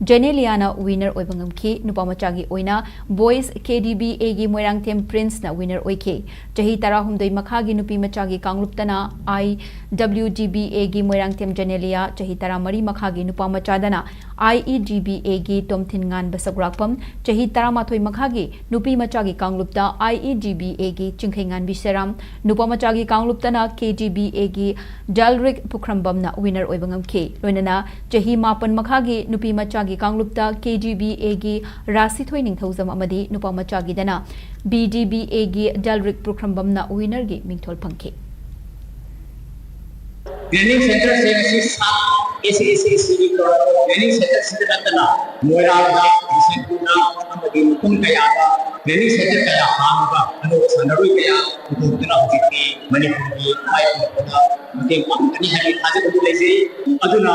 ꯖꯦꯅꯦꯂꯤꯌꯥꯅ winner ꯑꯣꯏꯕ ꯉꯝꯈꯤ꯫ ꯅꯨꯄꯥ ꯃꯆꯥꯒꯤ ꯑꯣꯏꯅ Boys K D B A ꯒꯤ ꯃꯣꯏꯔꯥꯡꯊꯦꯝ ꯄ꯭ꯔꯤꯟꯁꯅ winner ꯑꯣꯏꯈꯤ꯫ ꯆꯍꯤ ꯇꯔꯥꯍꯨꯝꯗꯣꯏ ꯃꯈꯥꯒꯤ ꯅꯨꯄꯤ ꯃꯆꯥꯒꯤ ꯀꯥꯡꯂꯨꯞꯇꯅ I W D B A ꯒꯤ ꯃꯣꯏꯔꯥꯡꯊꯦꯝ ꯖꯦꯅꯦꯂꯤꯌꯥ, ꯆꯍꯤ ꯇꯔꯥꯃꯔꯤ ꯃꯈꯥꯒꯤ ꯅꯨꯄꯥ ꯃꯆꯥꯗꯅ I E D B A ꯒꯤ ꯇꯣꯝꯊꯤꯟꯉꯥꯟꯕ ꯁꯒꯨꯔꯥꯛꯄꯝ, ꯆꯍꯤ ꯇꯔꯥꯃꯥꯊꯣꯏ ꯃꯈꯥꯒꯤ ꯅꯨꯄꯤ ꯃꯆꯥꯒꯤ ꯀꯥꯡꯂꯨꯞꯇ I E D B A ꯒꯤ ꯆꯤꯡꯈꯩꯉꯥꯟꯕꯤ ꯁꯦꯔꯥꯝ, ꯅꯨꯄꯥ ꯃꯆꯥꯒꯤ ꯀꯥꯡꯂꯨꯞꯇꯅ K D B A ꯒꯤ ꯖꯥꯜꯔꯤꯛ ꯄꯨꯈ꯭ꯔꯝꯕꯝꯅ winner ꯑꯣꯏꯕ ꯉꯝꯈꯤ꯫ ꯂꯣꯏꯅꯅ ꯆꯍꯤ ꯃꯥꯄꯟ ꯃꯈꯥꯒꯤ ꯅꯨꯄꯤ ꯃꯆꯥꯒꯤ ꯀꯥꯡꯂꯨꯞꯇ K D B A ꯒꯤ ꯔꯥꯁꯤꯊꯣꯏ ꯅꯤꯡꯊꯧꯖꯝ ꯑꯃꯗꯤ ꯅꯨꯄꯥ ꯃꯆꯥꯒꯤꯗꯅ B D B A ꯒꯤ ꯖꯥꯜꯔꯤꯛ ꯄꯨꯈ꯭ꯔꯝꯕꯝꯅ winner ꯒꯤ ꯃꯤꯡꯊꯣꯜ ꯐꯪꯈꯤ꯫ Training centre ꯁꯦ ꯉꯁꯤ ꯁꯥꯠ ꯑꯦꯁ ꯑꯦꯁ ꯑꯦꯁ ꯁꯤꯒꯤ ꯇ꯭ꯔꯦꯅꯤꯡ ꯁꯦꯟꯇꯔꯁꯤꯗ ꯅꯠꯇꯅ ꯃꯣꯏꯔꯥꯡꯗ, ꯕꯤꯁꯦꯝꯄꯨꯔꯗ ꯑꯃꯗꯤ ꯃꯐꯝ ꯀꯌꯥꯗ training centre ꯀꯌꯥ ꯍꯥꯡꯉꯒ ꯑꯅꯧꯕ ꯁꯥꯟꯅꯔꯣꯏ ꯀꯌꯥ ꯄꯨꯊꯣꯛꯇꯨꯅ ꯍꯧꯖꯤꯛꯇꯤ ꯃꯅꯤꯄꯨꯔꯒꯤ ꯃꯥꯏ ꯄꯥꯛꯄꯗ ꯃꯇꯦꯡ ꯄꯥꯡꯒꯅꯤ ꯍꯥꯏꯕꯒꯤ ꯊꯥꯖꯕ ꯑꯗꯨ ꯂꯩꯖꯩ꯫ ꯑꯗꯨꯅ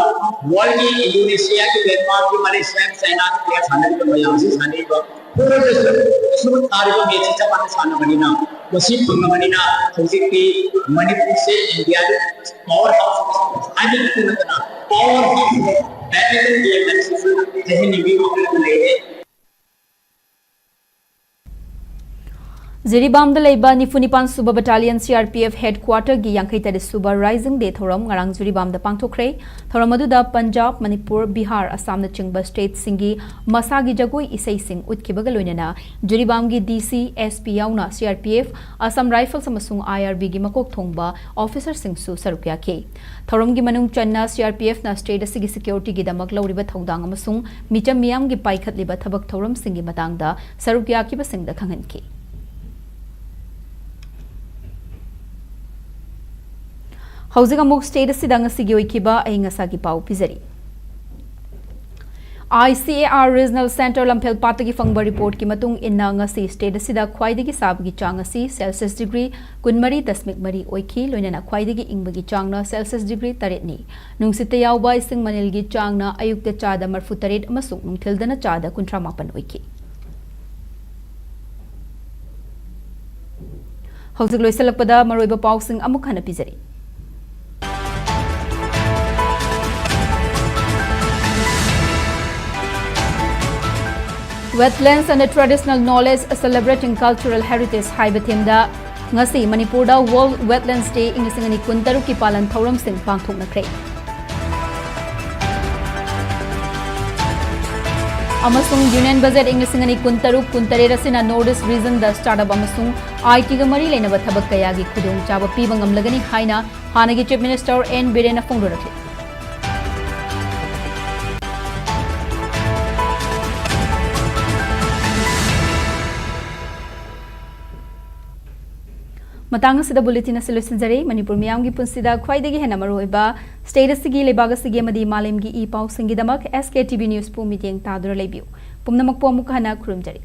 world ꯒꯤ, ꯏꯟꯗꯣꯅꯦꯁꯤꯌꯥꯒꯤ, ꯃ꯭ꯌꯥꯟꯃꯥꯔꯒꯤ, ꯃꯂꯦꯁꯤꯌꯥꯒꯤ, ꯆꯥꯏꯅꯥꯒꯤ player ꯁꯥꯟꯅꯔꯤꯕ ꯃꯌꯥꯝꯁꯤ ꯁꯥꯟꯅꯔꯤꯕ ꯐꯨꯠꯕꯣꯜꯗꯁꯨ ꯁꯨꯝ ꯇꯥꯔꯤꯕ ꯃꯦꯠꯁꯁꯤ ꯆꯞ ꯃꯥꯟꯅ ꯁꯥꯟꯅꯕꯅꯤꯅ ꯃꯁꯤ ꯐꯪꯉꯕꯅꯤꯅ ꯍꯧꯖꯤꯛꯇꯤ ꯃꯅꯤꯄꯨꯔꯁꯦ ꯏꯟꯗꯤꯌꯥꯒꯤ power house ꯍꯥꯏꯕ ꯈꯛꯇ ꯅꯠꯇꯅ power house of badminton game ꯍꯥꯏꯕꯁꯤꯁꯨ ꯆꯍꯤ ꯅꯤꯕꯤ ꯋꯥꯈꯜꯗ ꯂꯩꯔꯦ꯫ ꯖꯤꯔꯤꯕꯥꯝꯗ ꯂꯩꯕ ꯅꯤꯐꯨ ꯅꯤꯄꯥꯟ ꯁꯨꯕ Battalion C R P F headquarter ꯒꯤ ꯌꯥꯡꯈꯩ ꯇꯔꯦꯠ ꯁꯨꯕ Rising Day ꯊꯧꯔꯝ ꯉꯔꯥꯡ ꯖꯤꯔꯤꯕꯥꯝꯗ ꯄꯥꯡꯊꯣꯛꯈ꯭ꯔꯦ꯫ ꯊꯧꯔꯝ ꯑꯗꯨꯗ ꯄꯟꯖꯥꯕ, ꯃꯅꯤꯄꯨꯔ, ꯕꯤꯍꯥꯔ, ꯑꯁꯥꯝꯅꯆꯤꯡꯕ state ꯁꯤꯡꯒꯤ ꯃꯁꯥꯒꯤ ꯖꯒꯣꯏ ꯏꯁꯩꯁꯤꯡ ꯎꯠꯈꯤꯕꯒ ꯂꯣꯏꯅꯅ ꯖꯤꯔꯤꯕꯥꯝꯒꯤ D C, S P ꯌꯥꯎꯅ C R P F, Assam Rifles ꯑꯃꯁꯨꯡ I R B ꯒꯤ ꯃꯀꯣꯛ ꯊꯣꯡꯕ officer ꯁꯤꯡꯁꯨ ꯁꯔꯨꯛ ꯌꯥꯈꯤ꯫ ꯊꯧꯔꯝꯒꯤ ꯃꯅꯨꯡ ꯆꯟꯅ C R P F ꯅ state ꯑꯁꯤꯒꯤ security ꯒꯤꯗꯃꯛ ꯂꯧꯔꯤꯕ ꯊꯧꯗꯥꯡ ꯑꯃꯁꯨꯡ ꯃꯤꯆꯝ ꯃꯤꯌꯥꯝꯒꯤ ꯄꯥꯏꯈꯠꯂꯤꯕ ꯊꯕꯛ ꯊꯧꯔꯝꯁꯤꯡꯒꯤ ꯃꯇꯥꯡꯗ ꯁꯔꯨꯛ ꯌꯥꯈꯤꯕꯁꯤꯡꯗ ꯈꯪꯍꯟꯈꯤ꯫ ꯍꯧꯖꯤꯛ ꯑꯃꯨꯛ state ꯑꯁꯤꯗ ꯉꯁꯤꯒꯤ ꯑꯣꯏꯈꯤꯕ ꯑꯏꯪ ꯑꯁꯥꯒꯤ ꯄꯥꯎ ꯄꯤꯖꯔꯤ꯫ I C A R Regional Centre ꯂꯝꯐꯦꯜ ꯄꯥꯠꯇꯒꯤ ꯐꯪꯕ report ꯀꯤ ꯃꯇꯨꯡ ꯏꯟꯅ, ꯉꯁꯤ state ꯑꯁꯤꯗ ꯈ꯭ꯋꯥꯏꯗꯒꯤ ꯁꯥꯕꯒꯤ ꯆꯥꯡ ꯑꯁꯤ Celsius degree ꯀꯨꯟꯃꯔꯤ ꯗꯁꯃꯤꯛ ꯃꯔꯤ ꯑꯣꯏꯈꯤ, ꯂꯣꯏꯅꯅ ꯈ꯭ꯋꯥꯏꯗꯒꯤ ꯏꯪꯕꯒꯤ ꯆꯥꯡꯅ Celsius degree ꯇꯔꯦꯠꯅꯤ꯫ ꯅꯨꯡꯁꯤꯠꯇ ꯌꯥꯎꯕ ꯏꯁꯤꯡ ꯃꯅꯤꯜꯒꯤ ꯆꯥꯡꯅ ꯑꯌꯨꯛꯇ ꯆꯥꯗ ꯃꯔꯤꯐꯨ ꯇꯔꯦꯠ ꯑꯃꯁꯨꯡ ꯅꯨꯡꯊꯤꯜꯗꯅ ꯆꯥꯗ ꯀꯨꯟꯊ꯭ꯔꯥ ꯃꯥꯄꯟ ꯑꯣꯏꯈꯤ꯫ ꯍꯧꯖꯤꯛ ꯂꯣꯏꯁꯤꯜꯂꯛꯄꯗ ꯃꯔꯨꯑꯣꯏꯕ ꯄꯥꯎꯁꯤꯡ ꯑꯃꯨꯛ ꯍꯟꯅ ꯄꯤꯖꯔꯤ꯫ Wetlands and Traditional Knowledge Celebrating Cultural Heritage ꯍꯥꯏꯕ theme ꯗ ꯉꯁꯤ ꯃꯅꯤꯄꯨꯔꯗ World Wetlands Day ꯏꯪ ꯂꯤꯁꯤꯡ ꯑꯅꯤ ꯀꯨꯟꯇꯔꯨꯛꯀꯤ ꯄꯥꯂꯟ ꯊꯧꯔꯝꯁꯤꯡ ꯄꯥꯡꯊꯣꯛꯅꯈ꯭ꯔꯦ꯫ ꯑꯃꯁꯨꯡ Union Budget ꯏꯪ ꯂꯤꯁꯤꯡ ꯑꯅꯤ ꯀꯨꯟꯇꯔꯨꯛ ꯀꯨꯟꯇꯔꯦꯠ ꯑꯁꯤꯅ North East Region ꯗ startup ꯑꯃꯁꯨꯡ I T ꯒ ꯃꯔꯤ ꯂꯩꯅꯕ ꯊꯕꯛ ꯀꯌꯥꯒꯤ ꯈꯨꯗꯣꯡꯆꯥꯕ ꯄꯤꯕ ꯉꯝꯂꯒꯅꯤ ꯍꯥꯏꯅ ꯍꯥꯟꯅꯒꯤ Chief Minister N ꯕꯤꯔꯦꯟꯅ ꯐꯣꯡꯗꯣꯔꯛꯂꯤ꯫ ꯃꯇꯥꯡ ꯑꯁꯤꯗ ꯕꯨꯂꯦꯇꯤꯟ ꯑꯁꯤ ꯂꯣꯏꯁꯤꯟꯖꯔꯦ꯫ ꯃꯅꯤꯄꯨꯔ ꯃꯤꯌꯥꯝꯒꯤ ꯄꯨꯟꯁꯤꯗ ꯈ꯭ꯋꯥꯏꯗꯒꯤ ꯍꯦꯟꯅ ꯃꯔꯨꯑꯣꯏꯕ ꯁ꯭ꯇꯦꯠ ꯑꯁꯤꯒꯤ, ꯂꯩꯕꯥꯛ ꯑꯁꯤꯒꯤ ꯑꯃꯗꯤ ꯃꯥꯂꯦꯝꯒꯤ E ꯄꯥꯎꯁꯤꯡꯒꯤꯗꯃꯛ S K T V News ꯄꯨ ꯃꯤꯠꯌꯦꯡ ꯇꯥꯗꯨꯅ ꯂꯩꯕꯤꯌꯨ꯫ ꯄꯨꯝꯅꯃꯛꯄꯨ ꯑꯃꯨꯛ ꯍꯟꯅ ꯈꯨꯔꯨꯝꯖꯔꯤ꯫